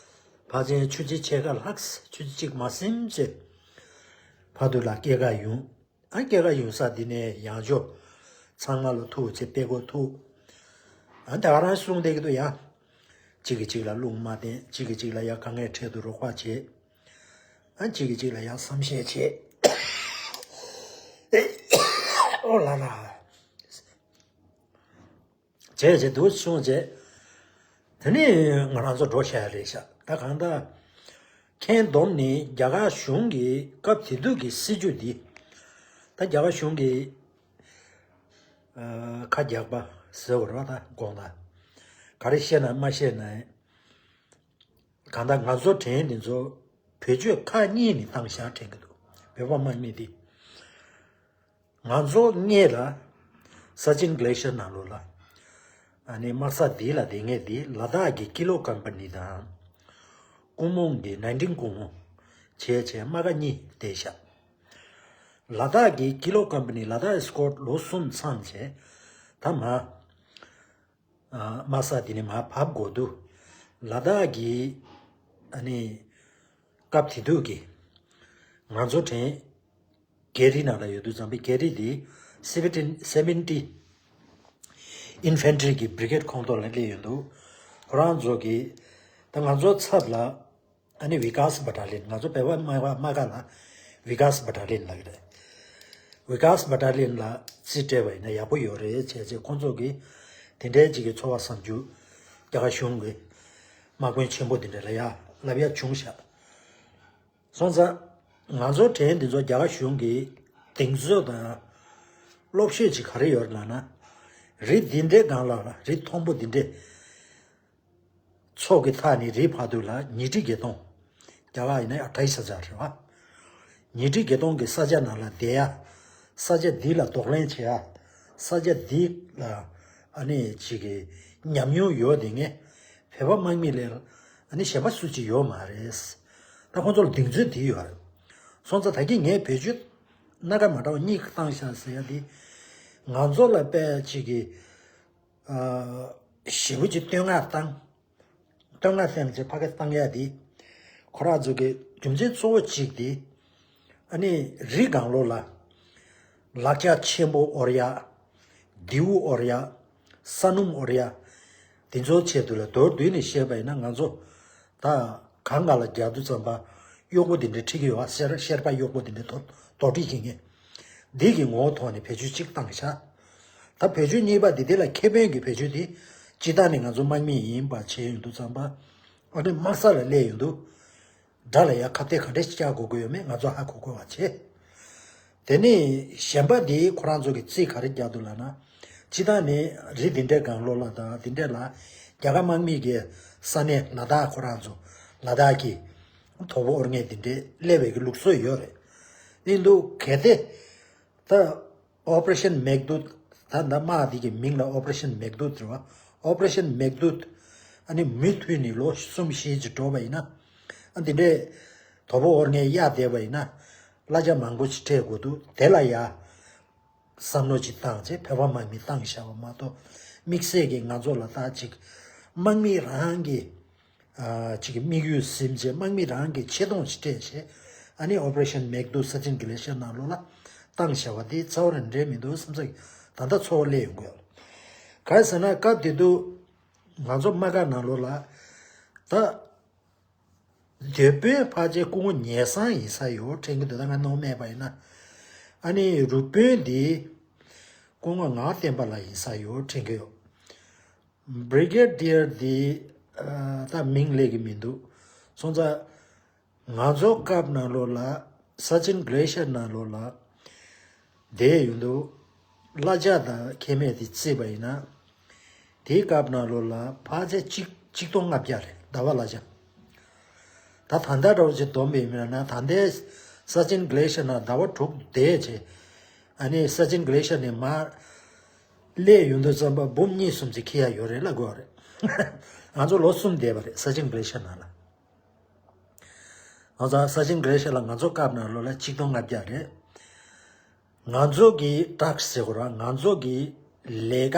ཕལ་ཆེར་ཆུ་ཚོད་ཕྱེད་ཀ་ལྷག་ཆུ་ཚོད་གཅིག་མ་ཟིན་ཙམ་བར་དུ་ལ་སྐྱེལ་ག་ཡོང་། ཨ་སྐྱེལ་ག་ཡོང་ས་འདི་ནས་ཡང་བསྐྱར་ཚང་མ་ལ་ཐུག་བྱས་དཔྲལ་མགོ་ཐུག་ཨ་ད་ག་རང་གསུངས་བསྡད་ཀྱི་འདུག་ཡ། གཅིག་གིས་གཅིག་ལ་རླུང་མ་བསྟན། གཅིག་གིས་གཅིག་ལ་ཡ་དཀའ་ངལ་འཕྲད་དུས་རོགས་པ་བྱེད། ཨ་གཅིག་གིས་གཅིག་ལ་ཡ་བསམ་ཤེས་བྱེད། ཨོ་ལ་ལ། བྱས་བྱས་འདུག་གསུངས་བྱས། དེ་ནས་ང་རང་ཚོ་འགྲོ་བྱ་ཡ་རེད་ཤག་ད་གང་ལྟར། ཁེངས་བསྡོམས་ནི་རྒྱ་གར་གཞུང་གི་སྐབས་དེ་དུས་ཀྱི་སྲིད་ཇུས་འདི། ད་རྒྱ་གར་གཞུང་གི་ཨ་ཁ་རྒྱག་པ་ཟེར་བ་རེད་པ། ད་དགོངས་དག་ག་རེ་བཤད་ན་མ་བཤད་ན། གང་ལྟར་ང་ཚོ་དྲན་འདི་ཚོ་བེད་སྤྱོད་ཁག་གཉིས་ནས་བཏང་བཞག་དྲན་གྱི་འདུག་བོད་པ་དམག་མི་འདི། ང་ཚོ་སྔོན་ལ་ས་ཆེན་གྷི་ལེ་ཤར་ནང་ལོགས་ལ་ཨ་ནི་དམག་ས་འདི་ལ་བསྡད་མཁན་འདི་ལ་དྭགས་ཀྱི་ཀི་ལོ་ཀམ་པ་ནི་དང་ ཀུང་མོང་གི་ནན་ཏིང་ཀུང་མོང་བྱས་བྱས་དམག་སྒར་གཉིས་བསྡད་ཤག་ལ་དྭགས་ཀྱི་ཀི་ལོ་ཀམ་པ་ནི་ལ་དྭགས་ཨེ་སི་ཀོར་ཊི་ལོ་གསུམ་ཚང་བྱས་ད་མ་དམག་ས་དེ་ནས་མར་བབས་དགོས་འདུག་ལ་དྭགས་ཀྱི་ཨ་ནི་སྐབས་དེ་དུས་ཀྱི་ང་ཚོ་དྲན་རྒྱ་རི་ནང་ལ་ཡོད་དུས་ཙམ་པའི་རྒྱ་རི་དེ་སེ་བེན་ཊིན་སེ་བེན་ཊི་ཨིན་ཕེན་ཊི་རི་གི་བྷི་རི་གེ་ཊི་ཁོངས་གཏོགས་ལ་སླེབས་ཡོད་འདུག་ཁོ་རང་ཚོ་གི་ད་ང་ཚོ་ཚབ་ལ་ཨ་ནི་བི་ཀཱས་བ་ཊ་ལི་ཡན། ང་ཚོ་བོད་པ་དམག་དམག་སྒར་ལ་བི་ཀཱས་བ་ཊ་ལི་ཡན་ལབ་ཀྱི་རེད། བི་ཀཱས་བ་ཊ་ལི་ཡན་ལ་རྩིས་སྤྲད་པ་ཡིན་ན་ཡག་པོ་ཡོད་རེད་བྱས་རྗེས་ཁོང་ཚོ་གིས་དེ་འདྲའི་ཅིག་གི་ཚོར་བ་བསམ་རྒྱུ་རྒྱ་གར་གཞུང་གི་དམག་དཔོན་ཆེན་པོ་དེ་འདྲ་ལ་ཡ་ལབ་ཡ་བྱུང་ཤག་སོང་ཙང་ང་ཚོ་དྲན་འདི་ཚོ་རྒྱ་གར་གཞུང་གི་གདེང་ཚོད་དང་སློབ་ཤེས་ཅིག་ག་རེ་ཡོད་ལབ་ན། རི་འདི་འདྲའི་སྒང་ལ་རི་མཐོན་པོ་འདི་འདྲའི་མཚོ་གི་མཐའ་ནས་རི་བར་དུ་ལ་ཉིས་ཁྲི་བརྒྱད་སྟོང་། རྒྱ་གར་ཡིན་ན་ཨ་ཐའི་ས་ཆ་རེད་བ། ཉིས་ཁྲི་བརྒྱད་སྟོང་གི་ས་ཆ་ནང་ལ་བསྡད་ཡ། ས་ཆ་འདི་ལ་གདོང་ལེན་བྱེད་ཡ། ས་ཆ་འདི་ལ་ཨ་ནི་ཅིག་གི་ཉམས་མྱོང་ཡོད་དེ་ངས་བོད་པ་དམག་མི་ལས་ཨ་ནི་གཞན་པ་སུ་གཅིག་ཡོད་མ་རེད། ད་ཁོང་ཚོ་ལ་གདེང་ཚོད་འདི་ཡོད་རེད། སོང་ཙང་ད་གིན་ངས་བེད་སྤྱོད་སྣ་ཁ་མ་འདྲ་བ་གཉིས་བཏང་ཤག་ཟེར་ཡ་འདི། ང་ཚོ་ལ་དཔེ་ཅིག་གི་ཞེ་པོ་ཅིག་བསྟོད་བསྔགས་བཏང་། བསྟོད་བསྔགས་སེམས་ཅིག་ཕ་གི་བཏང་ཡ་འདི། ཁོ་རང་ཚོ་གི་རྒྱུ་མཚན་གཙོ་བོ་གཅིག་འདི། ཨ་ནི་རི་སྒང་ལོགས་ལ་ལག་ཆ་ཆེན་པོ་དབོར་ཡ། མདེའུ་དབོར་ཡ། ས་སྣུམ་དབོར་ཡ། དེ་ཚོའི་ཆེད་དུ་ལ་མདོར་བསྡུས་ནས་བཤད་པ་ཡིན་ན་ང་ཚོ་ད་གང་ག་ལ་རྒྱག་དུས་ཙམ་པ་གཡོག་པོ་དེ་འདྲ་ཁྲིད་ཀྱི་ཡོད་ཨ། ཤེར་ཤེར་པ་གཡོག་པོ་དེ་འདྲ་དོ་དོ་ཁྲིད་བྱེད་མཁན། འདི་གི་ངོ་བོ་ཐོག་ནས་བེད་སྤྱོད་གཅིག་བཏང་ཤག་ད་བེད་སྤྱོད་གཉིས་པ་འདི་དེ་ལ་ཁེ་ཕན་གྱི་བེད་སྤྱོད་དེ་སྤྱི་བཏང་ནས་ང་ཚོ་དམག་མི་ཡིན་པ་བྱས་ཡོང་དུས་ཙམ་པ་ཨ་ནི་དམག་ས་ལ་སླེབས་ཡོང་དུས། དགྲ་ལ་ཡ་ཁ་གཏད་ག་འདྲས་བཅག་དགོས་ཀྱི་ཡོད་མེད་ང་ཚོ་ཧ་གོ་དགོས་པ་བྱས། དེ་ནས་གཞན་པ་འདིས་ཁོ་རང་ཚོ་གི་རྩིས་ག་རེ་རྒྱག་འདུག་ལབ་ན། སྤྱི་བཏང་ནས་རི་འདི་འདྲའི་སྒང་ལོགས་ལ་དང་འདི་འདྲས་ལ་རྒྱ་གར་དམག་མི་གི་ས་གནས་ལ་དྭགས་ཁོ་རང་ཚོ་ལ་དྭགས་ཀྱི་དོ་པོ་དབོར་མཁན་འདི་འདྲས་སླེབས་པའི་གི་ལུགས་སྲོལ་ཡོད་རེད། ཡིན་འདུག་གལ་ཏེ། ད་ཨོ་པ་རེ་ཤན་མེག་དུད། ད་ད་དམག་འདི་གི་མིང་ལ་ཨོ་པ་རེ་ཤན་མེག་དུད་རེད་བ། ཨོ་པ་རེ་ཤན་མེག་དུད། ཨ་ནི་མུ་མཐུད་ནས་ལོ་གསུམ་བཞི་ཅིག་འགྲོ་བ་ཡིན་ན། ཨ་འདི་འདྲའི་དོ་པོ་དབོར་མཁན་གཡར་བསྡད་པ་ཡིན་ན། གླ་ཆ་མང་པོ་ཅིག་སྤྲད་དགོས་འདུག་དེ་ལ་ཡ་བསམ་བློ་ཅིག་བཏང་བྱས་བོད་པ་དམག་མི་བཏང་བཞག་པ་མ་གཏོགས། དམིགས་བསལ་གྱིས་ང་ཚོ་ལ་ད་ཅིག་དམག་མི་རང་གི་ཨ་ཅིག་གི་དམིགས་ཡུལ་ཟིན་བྱས་དམག་མི་རང་གི་ཆེ་མཐོང་ཞིག་སྤྲད་བྱས། ཨ་ནི་ཨོ་པ་རེ་ཤན་མེག་དུད་ས་ཆེན་གི་ལེ་ཤ་ནང་ལོགས་ལ་བཏང་བཞག་པ་འདི་རྩ་བ་རང་འདྲེས་མི་འདུག་བསམ་ས་ད་ལྟ་ཚོར་བ་སླེབས་ཡོང་གི་ཡོད། ག་རེ་ཟེར་ན་སྐབས་དེ་དུས་ང་ཚོ་དམག་སྒར་ནང་ལོགས་ལ་ད་སྡོད་དཔོན་ཕལ་ཆེར་སྐུ་ངོ་ཉེ་སང་ཡིན་ས་ཡོད་དྲན་གི་འདུག་ད་ང་ནང་སྨྲས་པ་ཡིན་ན། ཨ་ནི་རུ་དཔོན་འདི་སྐུ་ངོ་ངག་བསྟན་པ་ལགས་ཡིན་ས་ཡོད་དྲན་གི་ཡོད། བྷི་རི་གེ་ཌི་ཡར་འདི་ད་མིང་སླེབས་ཀྱི་མི་འདུག་སོང་ཙང་ང་ཚོ་སྐབས་ནང་ལོགས་ལ་ས་ཆེན་གི་ལེ་ཤ་ནང་ལོགས་ལ་བསྡད་ཡོང་དུས་གླ་ཆ་དང་ཁེ་མེད་དེ་བརྩིས་པ་ཡིན་ན། དེའི་སྐབས་ནང་ལོགས་ལ་ཕལ་ཆེར་གཅིག་གཅིག་སྟོང་ལྔ་བརྒྱ་རེད་ཟླ་བ་གླ་ཆ། ད་ད་ལྟ་འདྲ་བོ་ཅིག་བསྡོམས་པ་ཡིན་ན་ད་ལྟའི་ས་ཆེན་གི་ལེ་ཤ་ནང་ཟླ་བ་དྲུག་བསྡད་བྱས། ཨ་ནི་ས་ཆེན་གི་ལེ་ཤ་ནས་མར་སླེབས་ཡོང་དུས་ཙམ་པ་འབུམ་གཉིས་གསུམ་ཅིག་འཁྱེར་ཡ་ཡོད་རེད་ལབ་དགོས་པ་རེད། ང་ཚོ་ལོ་གསུམ་བསྡད་པ་རེད་ས་ཆེན་གི་ལེ་ཤ་ནང་ལ། ང་ཚོ་ས་ཆེན་གི་ལེ་ཤ་ལ་ང་ཚོ་སྐབས་ནང་ལོགས་ལ་གཅིག་སྟོང་ལྔ་བརྒྱ་རེད། ང་ཚོ་གི་ཊཱ་སི་ཀི་ཟེར་དགོས་རེད་ང་ཚོ་གི་ལས་ཀ་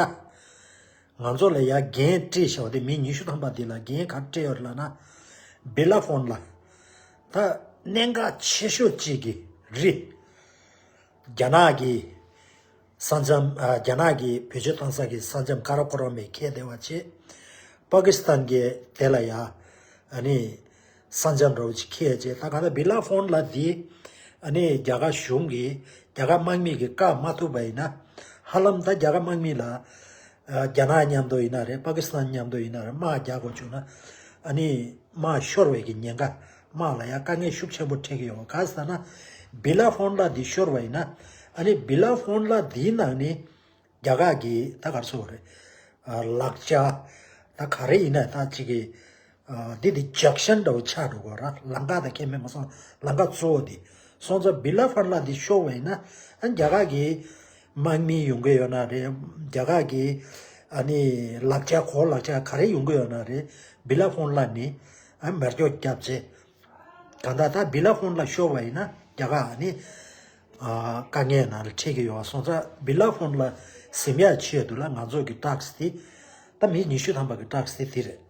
ང་ཚོ་ལ་ཡ་འགན་སྤྲད་བཞག་པ་དེ་མི་ཉི་ཤུ་ཐམ་པ་འདི་ལ་འགན་ག་རེ་སྤྲད་ཡོད་རེད་ལབ་ན། སྦི་ལ་ཧྥོན་ལ་ད་གནད་འགག་ཆེ་ཤོས་གཅིག་གི་རི། རྒྱ་ནག་གི་ས་མཚམས་ཨ་རྒྱ་ནག་གི་བེད་སྤྱོད་བཏང་ས་གི་ས་མཚམས་ཀ་ར་ཀོ་རམ་པའི་ཁྱེར་བསྡད་པ་བྱས། པ་ཀི་སི་ཐན་གྱི་དེ་ལ་ཡ་ཨ་ནི་ས་མཚམས་འདྲ་བོ་ཅིག་ཁྱེར་བྱས་ད་ག་ད་སྦི་ལ་ཧྥོན་ལ་འདི་ཨ་ནི་རྒྱ་གར་གཞུང་གིས་རྒྱ་གར་དམག་མི་གིས་བཀག་མ་ཐུབ་པ་ཡིན་ན་ཧ་ལམ་ད་རྒྱ་གར་དམག་མི་ལ་ཨ་རྒྱ་ནག་མཉམ་དུ་ཡིན་ན་རེད་པ་ཀི་སི་ཐན་མཉམ་དུ་ཡིན་ན་རེད་དམག་རྒྱག་དགོས་བྱུང་ན་ཨ་ནི་དམག་ཤོར་བའི་གི་ཉེན་ཁ། དམག་ལ་ཡང་དཀའ་ངལ་ཤུགས་ཆེན་པོ་འཕྲད་ཀྱི་ཡོད་པ་ག་ཟེར་ན། སྦི་ལ་ཧྥོན་ལ་འདི་ཤོར་བ་ཡིན་ན། ཨ་ནི་སྦི་ལ་ཧྥོན་ལ་འདིའི་ནང་ནས་རྒྱ་གར་གྱི་ད་ག་རེ་ཟེར་དགོས་རེད། ཨ་ལག་ཆ་ད་ག་རེ་ཡིན་ན་ད་ཅིག་གི་ཨ་འདི་འདི་ཇག་ཤན་འདྲ་བོ་ཆགས་འགྲོ་དགོས་ར་ལམ་ཁ་དང་ཁྱད་མེད་མ་སོང་ལམ་ཁ་གཙོ་བོ་འདི་སོང་ཙང་སྦི་ལ་ཧྥོན་ལ་འདི་ཤོར་བ་ཡིན་ན་ཨ་རྒྱ་གར་གྱི་དམག་མི་ཡོང་གི་ཡོད་ན་རེད། རྒྱ་གར་གྱི་ཨ་ནི་ལག་ཆ་གོ་ལག་ཆ་ག་རེ་ཡོང་གི་ཡོད་ན་རེད། སྦི་ལ་ཧྥོན་ལ་ནི་ ཨ་མེ་སྒྱོགས་བརྒྱབ་བྱས། གང་ལྟར་ད་བི་ལ་ཕོན་ལ་ཤོར་བ་ཡིན་ན་རྒྱ་གར་ཨ་ནི་ཨ་དཀའ་ངལ་ནང་ལ་འཕྲད་ཀྱི་ཡོད་པ་སོང་ཙང་བི་ལ་ཕོན་ལ་ཟིན་ཡག་ཆེད་དུ་ལ་ང་ཚོ་གི་ཊེག་སི་དེ་ད་མི་ཉི་ཤུ་ཐམ་པ་གི་ཊེག་སི་དེ་དེ་རེད།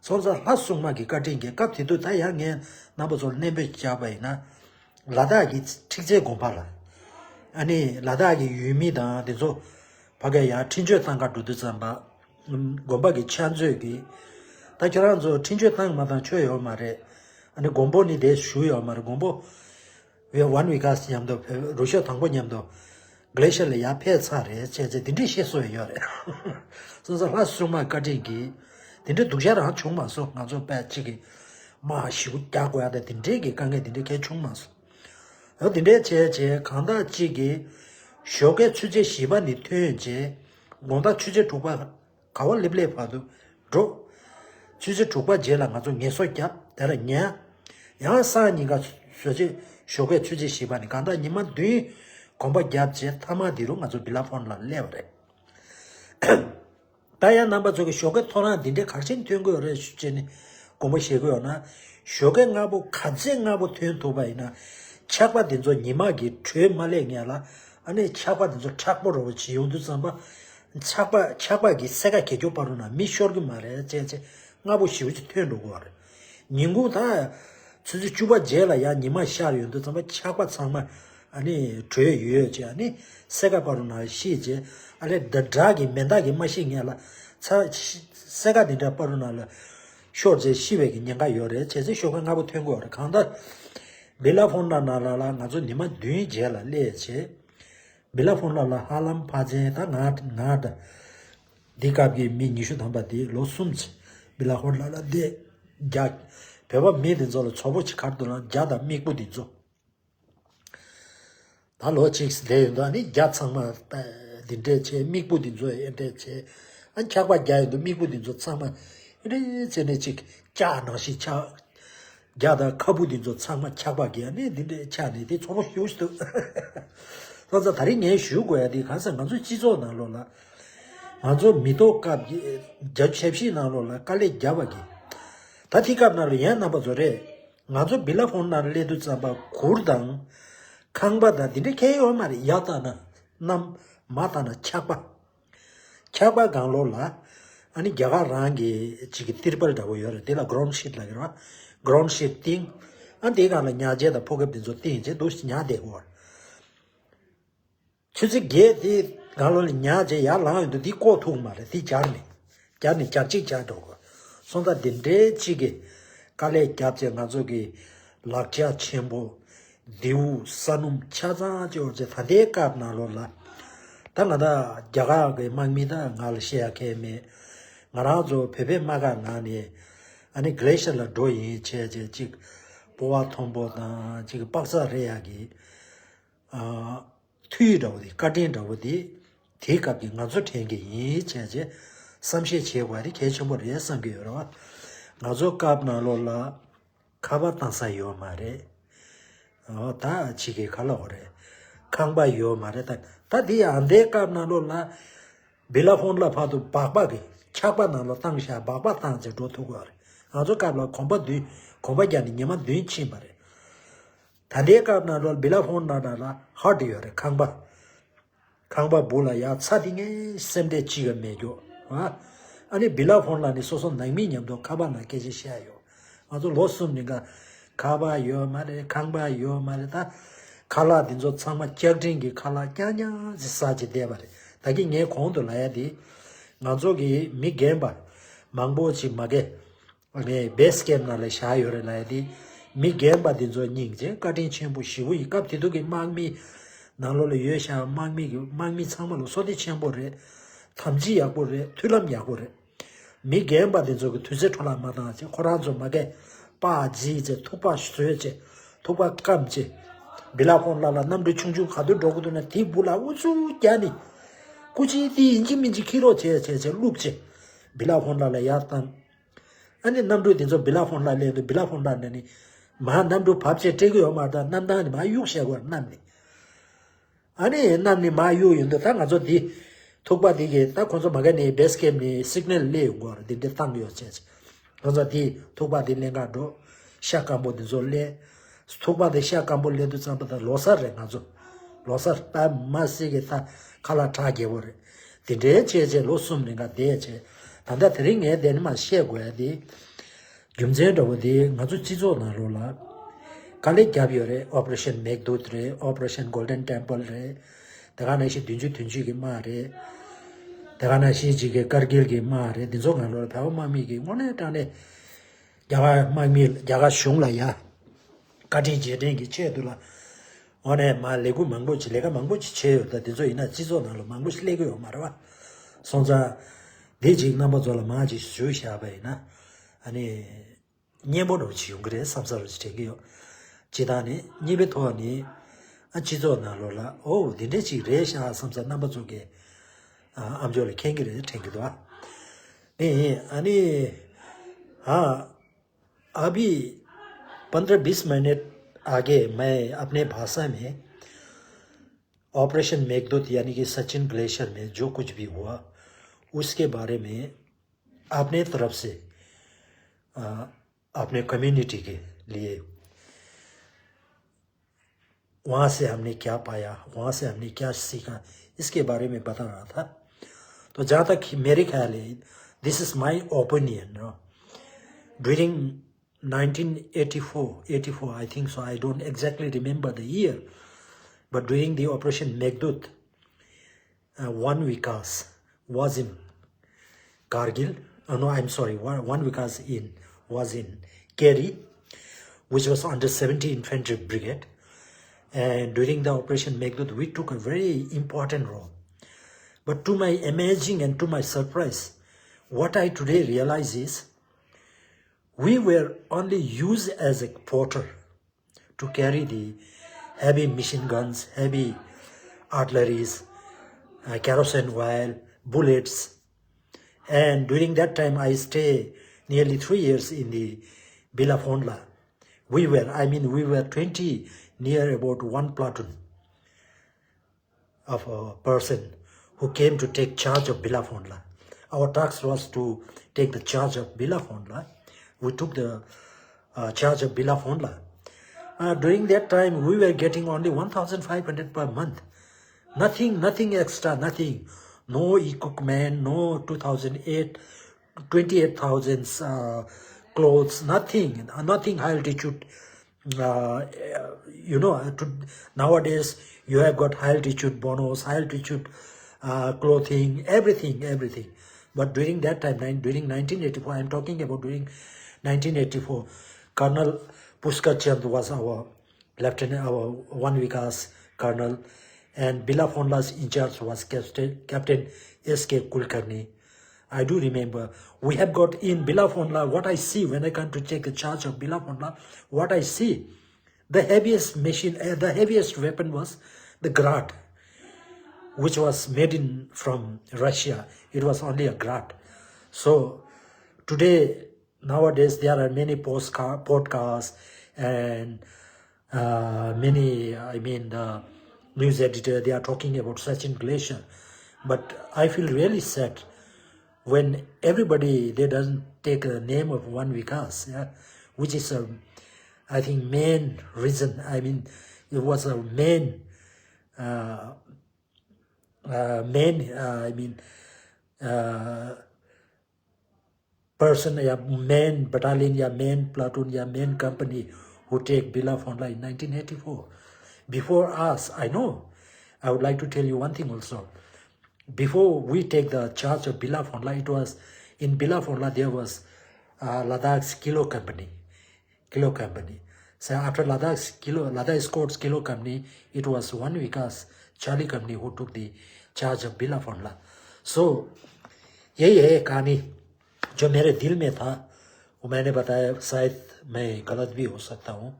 སོང་ཙང་ལྷ་སྲུང་མ་གི་བཀའ་དྲིན་གྱིས་སྐབས་དེ་དུས་ད་ཡང་ངས་རྣམ་པ་ཚོར་གནས་སྤོས་བྱས་པ་ཡིན་ན། ལ་དྭགས་ཀྱི་ཁྲིག་རྩེ་དགོན་པ་ལ། ཨ་ནི་ལ་དྭགས་ཀྱི་ཡུལ་མི་དང་དེ་ཚོ་ཕ་གིར་ཡར་འཕྲིན་བཅོལ་བཏང་ག་འགྲོ་དུས་ཙམ་པ། དགོན་པ་གི་ཕྱག་མཛོད་ཀྱིས། ད་ཁྱོད་རང་ཚོ་འཕྲིན་བཅོལ་བཏང་མ་བཏང་ཆོ་ཡོད་མ་རེད། ཨ་ནི་མགོན་པོ་ནི་དེ་བཞུགས་ཡོད་མ་རེད། མགོན་པོ་ཝན་བི་ག་སི་མཉམ་དུ་བོད་རུ་ཤོག་དང་པོ་མཉམ་དུ་གྷི་ལེ་ཤར་ལ་ཡར་ཕེབས་ཚར་རེད་བྱས་ཚེ་དེ་འདྲའི་བཤད་སྲོལ་ཡོད་རེད། སོང་ཙང་ལྷ་སྲུང་མ་བཀའ་དྲིན་གྱིས་དེ་འདྲའི་སྡུག་ཅག་རང་བྱུང་མ་སོང་། ང་ཚོ་དཔེ་གཅིག་གིས་དམག་ཞེ་པོ་རྒྱག་དགོས་ཡ་དང་དེ་འདྲའི་གི་དཀའ་ངལ་དེ་འདྲའི་གལ་བྱུང་མ་སོང་། ཡང་དེ་འདྲའི་བྱས་བྱས་གང་ལྟར་གཅིག་གིས་ཞོགས་ཀའི་ཆུ་ཚོད་བཞི་པ་ནས་ཐོན་བྱས་དགོང་དག་ཆུ་ཚོད་དྲུག་པ་ག་བ་སླེབས་སླེབས་བར་དུ་འགྲོ། ཆུ་ཚོད་དྲུག་པ་རྗེས་ལ་ང་ཚོ་ངལ་གསོ་བརྒྱབ་དེ་ལ་ཉལ། ཡང་སང་ཉིན་ཀ་བཟོ་བྱས་ཞོགས་ཀའི་ཆུ་ཚོད་བཞི་པ་ནས་གང་ལྟར་ཉི་མ་བདུན་གོམ་པ་བརྒྱབ་བྱས་མཐའ་མ་དེ་རུ་ང་ཚོ་བི་ལ་ཕོན་ལ་སླེབས་པ་རེད། ད་ཡང་རྣམ་པ་ཚོ་གི་ཞོགས་ཀའི་ཐོ་རངས་འདི་འདྲའི་ག་རེ་བྱས་ནས་ཐོན་དགོས་རེད་ཞུ་བྱས་ནས་དགོངས་པ་བཞེས་དགོས་ཡོད་ན། ཞོགས་ཀའི་སྔ་པོ་ག་ཚད་སྔ་པོ་ཐོན་ཐུབ་པ་ཡིན་ན། ཆག་པ་འདི་ཚོ་ཉི་མ་གི་དྲོད་མ་སླེབས་སྔོན་ལ་ཨ་ནི་ཆག་པ་འདི་ཚོ་མཁྲེགས་པོ་རོ་བྱེད་ཡོང་དུས་ཙམ་པ། ཆག་པ་ཆག་པ་གི་སེར་ཀ་གས་ཆོག་པ་རུ་ན་མི་ཤོར་གི་མ་རེད་བྱས་བྱས་སྔ་པོ་ཞེ་པོ་ཅིག་ཐོན་འགྲོ་དགོས་རེད། ཉིན་གུང་ད། ཆུ་ཚོད་བཅུ་པ་རྗེས་ལ་ཡང་ཉི་མ་ཤར་ཡོང་དུས་ཙམ་པ་ཆག་པ་ཚང་མ་ཨ་ནི་དྲོད་ཡོད་ཡོད་བྱས་ཨ་ནི་སེར་ཀ་པ་རུ་ན་ཤི་བྱས་ཨ་ལས་ད་དགྲ་གི་མེ་མདའ་གི་མ་ཤི་སྔོན་ལ་ཚ་སེར་ཀ་དེ་འདྲ་པ་རུ་ན་ལ་ཤོར་བྱས་ཤི་བའི་གི་ཉེན་ཁ་ཡོད་རེད་བྱས་ཚེ་ཞོགས་ཀ་སྔ་པོ་ཐོན་དགོས་རེད། གང་ལྟར་བི་ལ་ཕོན་ལ་ན་ལ་ལ་ང་ཚོ་ཉི་མ་བདུན་རྗེས་ལ་སླེབས་བྱས། བི་ལ་ཕོན་ལ་ལ་ཧ་ལམ་ཕ་ཆེན་ད་ང་ང་ད། འདི་སྐབས་ཀྱི་མི་ཉི་ཤུ་ཐམ་པ་དེ་ལོ་གསུམ་ཚེ་བི་ལ་ཧོར་ལ་ལ་དེ་རྒྱ་བོད་པ་མི་དེ་ཚོ་ལ་ཚོགས་པོ་ཆེ་ཁར་དུ་ལ་རྒྱ་དང་མིག་པོ་དེ་ཚོ་ད་ལོ་གཅིག་སི་དེ་ཡོད་འདུག་ཨ་ནི་རྒྱ་ཚང་མ་འདི་འདྲས་བྱས་མིག་པོ་དེ་ཚོ་ཨེ་འདྲས་བྱས་ཨ་ཆག་པ་རྒྱ་ཡོད་འདུག་མིག་པོ་དེ་ཚོ་ཚང་མ་ཨེ་འདྲས་བྱས་ནས་ཅིག་ལྕགས་ནང་བཞིན་ཆགས། རྒྱ་དང་ཁ་སྤུ་འདི་ཚོ་ཚང་མ་ཆག་པ་གི་ཨ་ནི་འདི་འདྲའི་ཆགས་ནས་དེ་ཚོགས་པ་ཞེ་པོ་ཞིག་འདུག་ལྷ་ས་ད་རིང་ངས་ཞུ་དགོས་ཡ་དེ་གང་ཟེར་ང་ཚོའི་སྤྱི་ཚོགས་ནང་ལོགས་ལ་ང་ཚོ་མི་ཐོག་སྐབས་ཀྱི་རྒྱ་ཆབ་སྲིད་ནང་ལོགས་ལ་དཀའ་ལས་བརྒྱབ་པ་གི་ད་དེ་སྐབས་ནང་ལ་ཡང་རྣམ་པ་ཚོ་རེད། ང་ཚོ་བི་ལ་ཕོན་ནང་སླེབས་དུས་ཙམ་པ་གུར་དང་ཁང་པ་དང་འདི་འདྲའི་ཁྱད་ཡོད་མ་རེད། ཡར་ལྟ་ན་གནམ། མར་ལྟ་ན་ཆག་པ། ཆག་པ་སྒང་ལོགས་ལ། ཨ་ནི་རྒྱ་གར་རང་གི་ཅིག་གི་ཏིར་པལ་འདྲ་བོ་ཡོད་རེད། དེ་ལ་གྲོན་ཤིཊ་ལབ་ཀྱི་རེད་བ། གྲོན་ཤིཊ་བཏིང་། ཨ་དེའི་སྒང་ལ་ཉལ་ཆས་དང་ཕོ་ཁེབས་དེ་ཚོ་བཏིང་བྱས་འདུག་སེ་ཉལ་བསྡད་ཡོད་རེད། ཆུ་ཚོད་བརྒྱད་དེ་སྒང་ལོགས་ལ་ཉལ་བྱས་ཡར་ལངས་ཡོང་དུས་དེ་བཀོག་ཐུབ་ཀྱི་མ་རེད། དེ་འབྱར་ནས། འབྱར་ནས་འབྱར་གཅིག་འབྱར་འགྲོ་དགོས། སོང་ཙང་དེ་འདྲའི་ཅིག་གི་དཀའ་ལས་བརྒྱབ་བྱས་ང་ཚོ་གི་ལག་ཆ་ཆེན་པོ། མདེའུ། ས་སྣུམ་ཆ་ཚང་ཅིག་ཡོད་ཅེས་ད་ལྟའི་སྐབས་ནང་ལོགས་ལ། ད་ང་ད་རྒྱ་གར་གྱི་དམག་མི་ད་ང་ལ་བཤད་ཡ་གང་ཡང་མེད། ང་རང་ཚོ་བོད་པའི་དམག་སྒར་ནང་ནས་ཨ་ནི་གྷི་ལེ་ཤར་ལ་འགྲོ་ཡིན་བྱས་བྱས་ཅིག་སྤོ་བོ་མཐོན་པོ་དང་ཅིག་པགས་ཚག་རེག་ཡ་གི་ཨ་མཐུ་འདྲ་བོ་དེ་བཀའ་དྲིན་འདྲ་བོ་དེ་དེའི་སྐབས་ཀྱི་ང་ཚོ་དྲན་གྱི་ཡིན་བྱས་བྱས་བསམ་ཤེས་བྱེད་དགོས་པ་དེ་གལ་ཆེན་པོ་རེད་བསམ་གྱི་ཡོད་རེད་བ། ང་ཚོ་སྐབས་ནང་ལོགས་ལ། ཁ་པར་བཏང་ས་ཡོད་མ་རེད། འོ་ད་ཕྱི་གི་ཁ་ལོག་རེད། ཁང་པ་ཡོད་མ་རེད། ད་ད་དེ་ཡང་དེའི་སྐབས་ནང་ལོགས་ལ་བི་ལ་ཕོན་ལ་བར་དུ་སྦག་སྦག་གི་ཆག་པ་ནང་ལོགས་བཏང་བཞག་སྦག་སྦག་བཏང་བྱས་འགྲོ་ཐུབ་ཀྱི་རེད། ང་ཚོ་སྐབས་ལ་གོམ་པ་བདུན་གོམ་པ་བརྒྱབ་ནས་ཉི་མ་བདུན་ཕྱིན་པ་རེད། ད་ལྟའི་སྐབས་ནང་ལོགས་བི་ལ་ཕོན་ནང་ལ་ཧར་ཊི་ཡོད་རེད། ཁང་པ། ཁང་པ་སྦུག་ལ་ཡར་ཚ་དེ་ངའི་སེམས་ཁྲལ་གཅིག་ཀྱང་མེད་རྒྱུ། ཨ་ནི་བི་ལ་ཕོན་ལ་ནི་སོ་སོ་ནང་མི་མཉམ་དུ་ཁ་པར་ནང་སྐད་ཆ་བཤད་ཡོད། ང་ཚོ་ལོ་གསུམ་རིང་ག་ཁ་པར་ཡོད་མ་རེད། ཁང་པ་ཡོད་མ་རེད། ད་ཁ་ལག་དེ་ཚོ་ཚང་མ་སྐྱག་ཕྲེང་གི་ཁ་ལག་རྐྱང་རྐྱང་ཅིག་ཟ་བྱས་བསྡད་པ་རེད། ད་གིན་ངས་གོང་དུ་ལབ་ཡ་དེ་ང་ཚོ་གི་མི་རྒན་པ་མང་པོ་ཅིག་མ་གི་ངས་བེས་ཀེམ་ནང་ལ་བཞག་ཡོད་རེད་ལབ་ཡ་དེ། མི་རྒན་པ་དེ་ཚོ་སྙིང་རྗེ་བཀའ་དྲིན་ཆེན་པོ་ཞེ་པོ་ཡིན། སྐབས་དེ་དུས་ཀྱི་དམག་མི་ནང་ལོགས་ལ་ཡོད་ཤག་དམག་མི་གི་དམག་མི་ཚང་མ་ལ་བསོད་བདེ་ཆེན་པོ་རེད། དམ་ཚིག་ཡག་པོ་རེད། མཐུན་ལམ་ཡག་པོ་རེད། མི་རྒན་པ་དེ་ཚོ་གི་དུས་ཚོད་འཕྲོ་བརླག་མ་བཏང་བྱས་ཁོ་རང་ཚོ་མ་གས་པར་བརྗེས་བྱས་ཐུག་པ་བཟོས་བྱས་ཐུག་པ་སྐམ་བྱས་བི་ལ་ཕོན་ལ་ལ་གནམ་གྲུ་ཆུང་ཆུང་ག་དུས་འགྲོ་གི་འདུག་ན་དེའི་སྦུག་ལ་ཨུ་ཚུགས་རྒྱག་ནས་སྐུ་མཁྱེན་དེ་ཡིན་གཅིག་མིན་གཅིག་འཁྱེར་རོགས་བྱས་བྱས་བྱས་བླུགས་བྱས་བི་ལ་ཕོན་ལ་ལ་ཡར་བཏང་། ཨ་ནི་གནམ་གྲུ་དེ་ཚོ་བི་ལ་ཕོན་ལ་སླེབས་འདུག་བི་ལ་ཕོན་ལ་ནས་ནི་མར་གནམ་གྲུ་བབས་བྱས་སྤྲད་ཀྱི་ཡོད་མ་རེད། ད་གནམ་ཐང་ནས་མར་གཡུག་བཞག་དགོས་རེད། གནམ་ནས། ཨ་ནི་གནམ་ནས་མར་གཡུག་ཡོང་དུས་ད་ང་ཚོ་འདི་ཐུག་པ་འདི་གི་ད་ཁོང་ཚོ་མ་ག་ནས་བེས་ཀེམ་ནས་སིག་ནལ་སླེབས་ཡོང་གི་ཡོད་རེད། འདི་འདྲ་བཏང་གི་ཡོད་བྱས་བྱས། ཁོང་ཚོ་དེ་ཐུག་པ་དེ་ལེན་ག་འགྲོ། ཤ་སྐམ་པོ་དེ་ཚོ་ལེན། ཐུག་པ་དེ་ཤ་སྐམ་པོ་ལེན་དུས་ཙམ་པ་ད་ལོ་གསར་རེད་ང་ཚོ། ལོ་གསར་ད་མ་སྲིད་གི་ད་ཁ་ལག་གྲ་རྒྱས་པོ་རེད། དེ་འདྲའི་བྱས་བྱས་ལོ་གསུམ་རིང་ག་བསྡད་བྱས། ད་ལྟ་དེ་རིང་ངས་དེ་ནི་མ་བཤད་དགོས་ཡ་དེ། རྒྱུ་མཚན་འདྲ་བོ་དེ་ང་ཚོ་སྤྱི་ཚོགས་ནང་ལོགས་ལ་དཀའ་ལས་བརྒྱབ་ཡོད་རེད། ཨོ་པ་རེ་ཤན་མེག་དུད་རེད། ཨོ་པ་རེ་ཤན་གོལ་ཌན་ཊེམ་པལ་རེད། དེ་ག་ནང་བཞིན་བདུན་ཅུ་དོན་གཅིག་གི་དམག་རེད། དེ་ག་ནང་བཞིན་གཅིག་གི་ཀར་གིལ་གྱི་དམག་རེད། འདི་ཚོ་ང་ལོར་བལ་པོ་དམག་མི་གི་དངོས་གནས་དྲང་གནས་རྒྱ་གར་དམག་མི་རྒྱ་གར་གཞུང་ལ་ཡ་བཀའ་དྲིན་རྗེས་དྲན་གྱི་ཆེད་དུ་ལ་དངོས་གནས་མ་ལས་འགུལ་མང་པོ་ཅིག་ལས་ཀ་མང་པོ་ཅིག་བྱས་ཡོད། ད་འདི་ཚོ་ཡིན་ན་སྤྱི་ཚོགས་ནང་ལ་མང་པོ་ཞིག་སླེབས་ཀྱི་ཡོད་མ་རེད་བ། སོང་ཙང་འདི་ཅིག་རྣམ་པ་ཚོ་ལ་མ་ཅིག་ཞུ་བཞག་པ་ཡིན་ན་ཨ་ནི། སྙན་པོ་འདྲ་བོ་ཅིག་ཡོང་གི་རེད་བསམ་ས་རུ་ཅིག་དྲན་གྱི་ཡོད། སྤྱིར་བཏང་ནས་གཉིས་པའི་ཐོག་ནས་ཨ་སྤྱི་ཚོགས་ནང་ལོགས་ལ་ཨོ་འདི་འདྲས་ཅིག་རེད་ཤག་བསམ་ས་རྣམ་པ་ཚོ་གི་ཨ་ཨམ་ཅོག་ལ་མཁྱེན་གྱི་རེད་དྲན་གྱི་འདུག་ཨ། ནས་ཨ་ནི་ཨ་अभी पन्द्रह बीस मिनट आगे मैं अपने भाषा में ऑपरेशन मेघदूत यानी कि सचिन ग्लेशियर में जो कुछ भी हुआ उसके बारे में अपने तरफ से अ, अपने कम्युनिटी के लिए वहाँ से हमने क्या पाया, वहाँ से हमने क्या सीखा, इसके बारे में बता रहा था। तो जहाँ तक मेरे ख्याल है, this is my opinion, you know, during nineteen eighty-four, eighty-four, I think so, I don't exactly remember the year, but during the Operation Meghdoot, uh, one Vikas was in Kargil. Uh, no, I'm sorry, one, one Vikas in was in Keri, which was under seventy Infantry Brigade. And during the Operation Meghdoot, we took a very important role. But to my amazing and to my surprise, what I today realize is we were only used as a porter to carry the heavy machine guns, heavy artilleries, uh, kerosene oil, bullets. And during that time, I stay nearly three years in the Bilaphonla. We were, I mean, we were twenty, near about one platoon of a person who came to take charge of Bilaphonla. Our task was to take the charge of Bilaphonla. We took the uh, charge of Bilaphonla. Uh, during that time, we were getting only one thousand five hundred per month. Nothing, nothing extra, nothing. No equipment, no two thousand eight, twenty-eight thousand uh, clothes, nothing, nothing high altitude uh, you know, to, nowadays you have got high altitude bonus, high altitude uh, clothing, everything, everything. But during that time, nine, during nineteen eighty-four, I'm talking about during nineteen eighty-four, Colonel Pushkar Chand was our lieutenant, our one Vikas colonel, and Bilaphonla's in charge was Captain, Captain S K Kulkarni. I do remember. We have got in Bilaphonla, what I see when I come to take the charge of Bilaphonla, what I see, the heaviest machine, uh, the heaviest weapon was the Grad, which was made in from Russia. It was only a Grad. So today, nowadays, there are many postca- podcasts and uh, many, I mean, the news editor, they are talking about Sachin Glacier. But I feel really sad when everybody, they doesn't take the name of one Vikas, yeah, which is, a, I think, main reason. I mean, it was a main, uh, uh, main, uh, I mean, uh, person, या main battalion, या main platoon, या main company who take Bilaphonla in nineteen eighty-four. Before us, I know, I would like to tell you one thing also. Before we take the charge of Bilaphonla, it was in Bilaphonla there was uh, Ladakh's Kilo Company. Kilo Company. So after Ladakh's Kilo, Ladakh Escorts Kilo Company, it was one Vikas Charlie Company who took the charge of Bilaphonla. So, यही है कहानी जो मेरे दिल में था, वो मैंने बताया। शायद मैं गलत भी हो सकता हूँ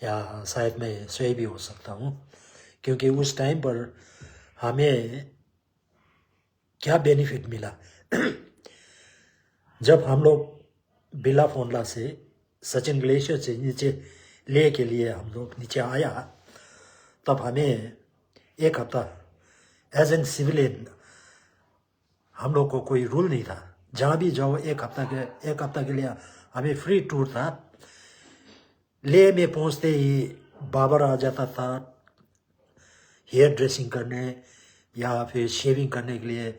या शायद मैं सही भी हो सकता हूँ, क्योंकि उस टाइम पर हमें क्या बेनिफिट मिला? जब हम लोग बिलाफोनला से सचिन ग्लेशियर से नीचे ले के लिए हम लोग नीचे आया, तब हमें एक हफ्ता एज एन सिविलियन हम लोग को कोई रूल नहीं था। जहाँ भी जाओ, एक हफ्ता के एक हफ्ता के लिए हमें फ्री टूर था। लेह में पहुंचते ही बाबर आ जाता था हेयर ड्रेसिंग करने या फिर शेविंग करने के लिए।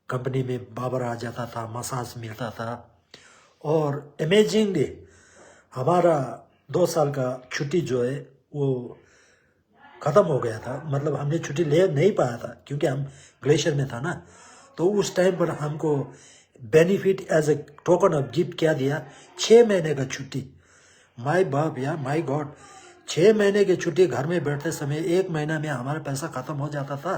कंपनी में बाबर आ जाता था, मसाज मिलता था। और अमेजिंगली हमारा दो साल का छुट्टी जो है, वो ख़त्म हो गया था। मतलब, हमने छुट्टी ले नहीं पाया था क्योंकि हम ग्लेशियर में था ना। तो उस टाइम पर हमको benefit, as a token of gift, क्या दिया? छः महीने का छुट्टी। माय बाप यार, माय गॉड, छः महीने की छुट्टी। घर में बैठते समय एक महीना में हमारा पैसा ख़त्म हो जाता था।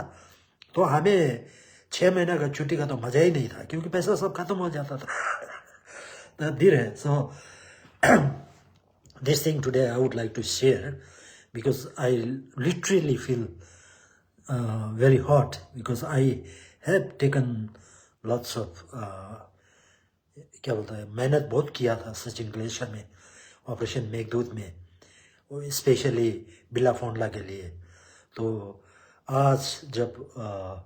तो हमें छः महीने का छुट्टी का तो मज़ा ही नहीं था, क्योंकि पैसा सब ख़त्म हो जाता था। तो धीरे, so this thing today I would like to share, because I literally feel uh, very hot, because I have taken lots of uh, क्या बोलता है, मेहनत बहुत किया था सचिन ग्लेशियर में, ऑपरेशन मेघदूत में, स्पेशली बिल्ला फोंडला के लिए। तो आज जब अ,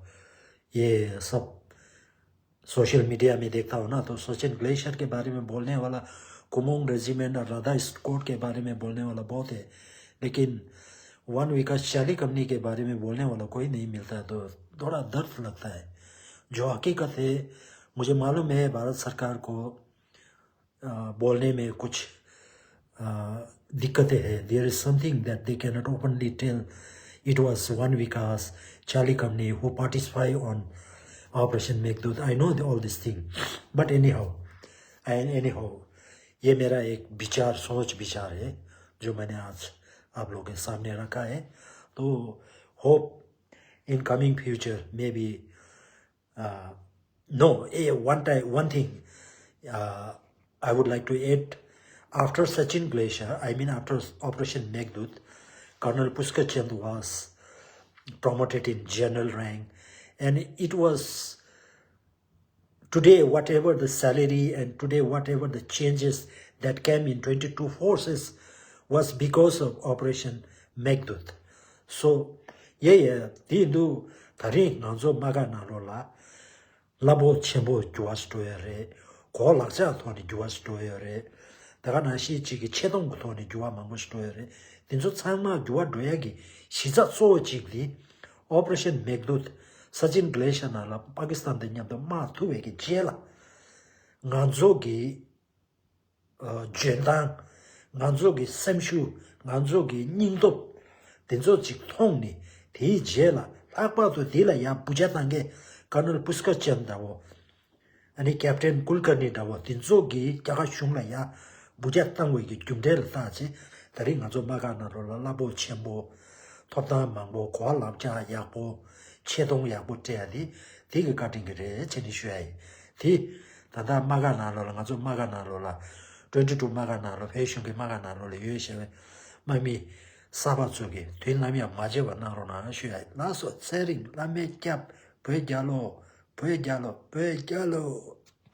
ये सब सोशल मीडिया में देखता हूँ ना, तो सचिन ग्लेशियर के बारे में बोलने वाला, कुमोंग रेजिमेंट और राधा स्कोट के बारे में बोलने वाला बहुत है, लेकिन वन विकास चाली कंपनी के बारे में बोलने वाला कोई नहीं मिलता है, तो थोड़ा दर्द लगता है। जो हकीकत है, मुझे मालूम है भारत सरकार को अ, बोलने में कुछ अ, दिक्कतें हैं। There is something that they cannot openly tell. It was One Vikas Charlie Company who participate on Operation Meghdoot. I know the, all this thing. But anyhow, and anyhow, ये मेरा एक विचार, सोच विचार है, जो मैंने आज आप लोगों के सामने रखा है। तो hope in coming future, maybe Uh, no, eh, one time, one thing uh, I would like to add. After Sachin Glacier, I mean after Operation Meghdoot, Colonel Pushkar Chand was promoted in general rank, and it was today whatever the salary and today whatever the changes that came in twenty-two forces was because of Operation Meghdoot. So, yeah, yeah, དེ་ཡིན་དུས་ད་རིང་ང་ཚོ་དམག་སྒར་ནང་ལོགས་ལ་རླབས་པོ་ཆེན་པོ་འགྱུར་བ་ཞིག་འགྲོ་ཡ་རེད། གོ་ལག་ཆ་ཐོག་ནས་འགྱུར་བ་ཞིག་འགྲོ་ཡ་རེད། དེ་ག་ནང་བཞིན་གཅིག་གི་ཆེ་མཐོང་གི་ཐོག་ནས་འགྱུར་བ་མང་པོ་ཞིག་འགྲོ་ཡ་རེད། དེ་ཚོ་ཚང་མ་འགྱུར་བ་འགྲོ་ཡ་གི་གཞི་རྩ་གཙོ་བོ་གཅིག་དེ་ཨོ་པ་རེ་ཤན་མེག་དུད། ས་ཆེན་གླེ་ཤ་ནང་ལ་པ་ཀི་སི་ཐན་དང་མཉམ་དུ་དམག་ཐུག་པའི་གི་རྗེས་ལ། ང་ཚོ་གི་ཨ་འཇོན་ཐང་། ང་ཚོ་གི་སེམས་ཤུགས། ང་ཚོ་གི་སྙིང་སྟོབས། དེ་ཚོ་ཅིག་མཐོང་ནས། དེའི་རྗེས་ལ་ལྷག་པར་དུ་དེ་ལ་ཡང་བུ་ཆ་བཏང་མཁན་ཀར་ནལ་པུས་ཀར་ཅན་འདྲ་བོ། ཨ་ནི་ཀེབ་ཏན་ཀུལ་ཀར་ནི་འདྲ་བོ་དེ་ཚོ་གིས་རྒྱ་གར་གཞུང་ལ་ཡང་བུ་ཆ་བཏང་བའི་གི་རྒྱུ་འབྲས་ལ་བརྟག་ཚེ། ད་རིང་ང་ཚོ་དམག་སྒར་ནང་ལོགས་ལ་རླབས་པོ་ཆེན་པོ། ཐོབ་ཐང་མང་པོ། གོ་བ་ལག་ཆ་ཡག་པོ། ཆེ་མཐོང་ཡག་པོ་སྤྲད་ཡ་དེ། དེ་གི་བཀའ་དྲིན་གྱི་རེད་ཅེས་ནི་ཞུ་ཡ་ཡིན། དེ་ད་ལྟ་དམག་སྒར་ནང་ལོགས་ལ། ང་ཚོ་དམག་སྒར་ནང་ལོགས་ལ། ཊུ་ཝེན་ཊི་ཊུ་དམག་སྒར་ནང་ལོགས། བོད་གཞུང་གི་དམག་སྒར་ནང་ལོགས་ལ་ཡོད་བཞག་པའི་དམག་མི་གསར་པ་ཚོ་གིས་དུས་ནམ་ཡང་མ་བརྗེད་པ་གནང་རོགས་གནང་ཞུ་ཡ་ཡིན། ལགས་སོ། ཚེ་རིང་བླ་མས་སྐྱབས། བོད་རྒྱལ་ལོ། བོད་རྒྱལ་ལོ། བོད་རྒྱལ་ལོ།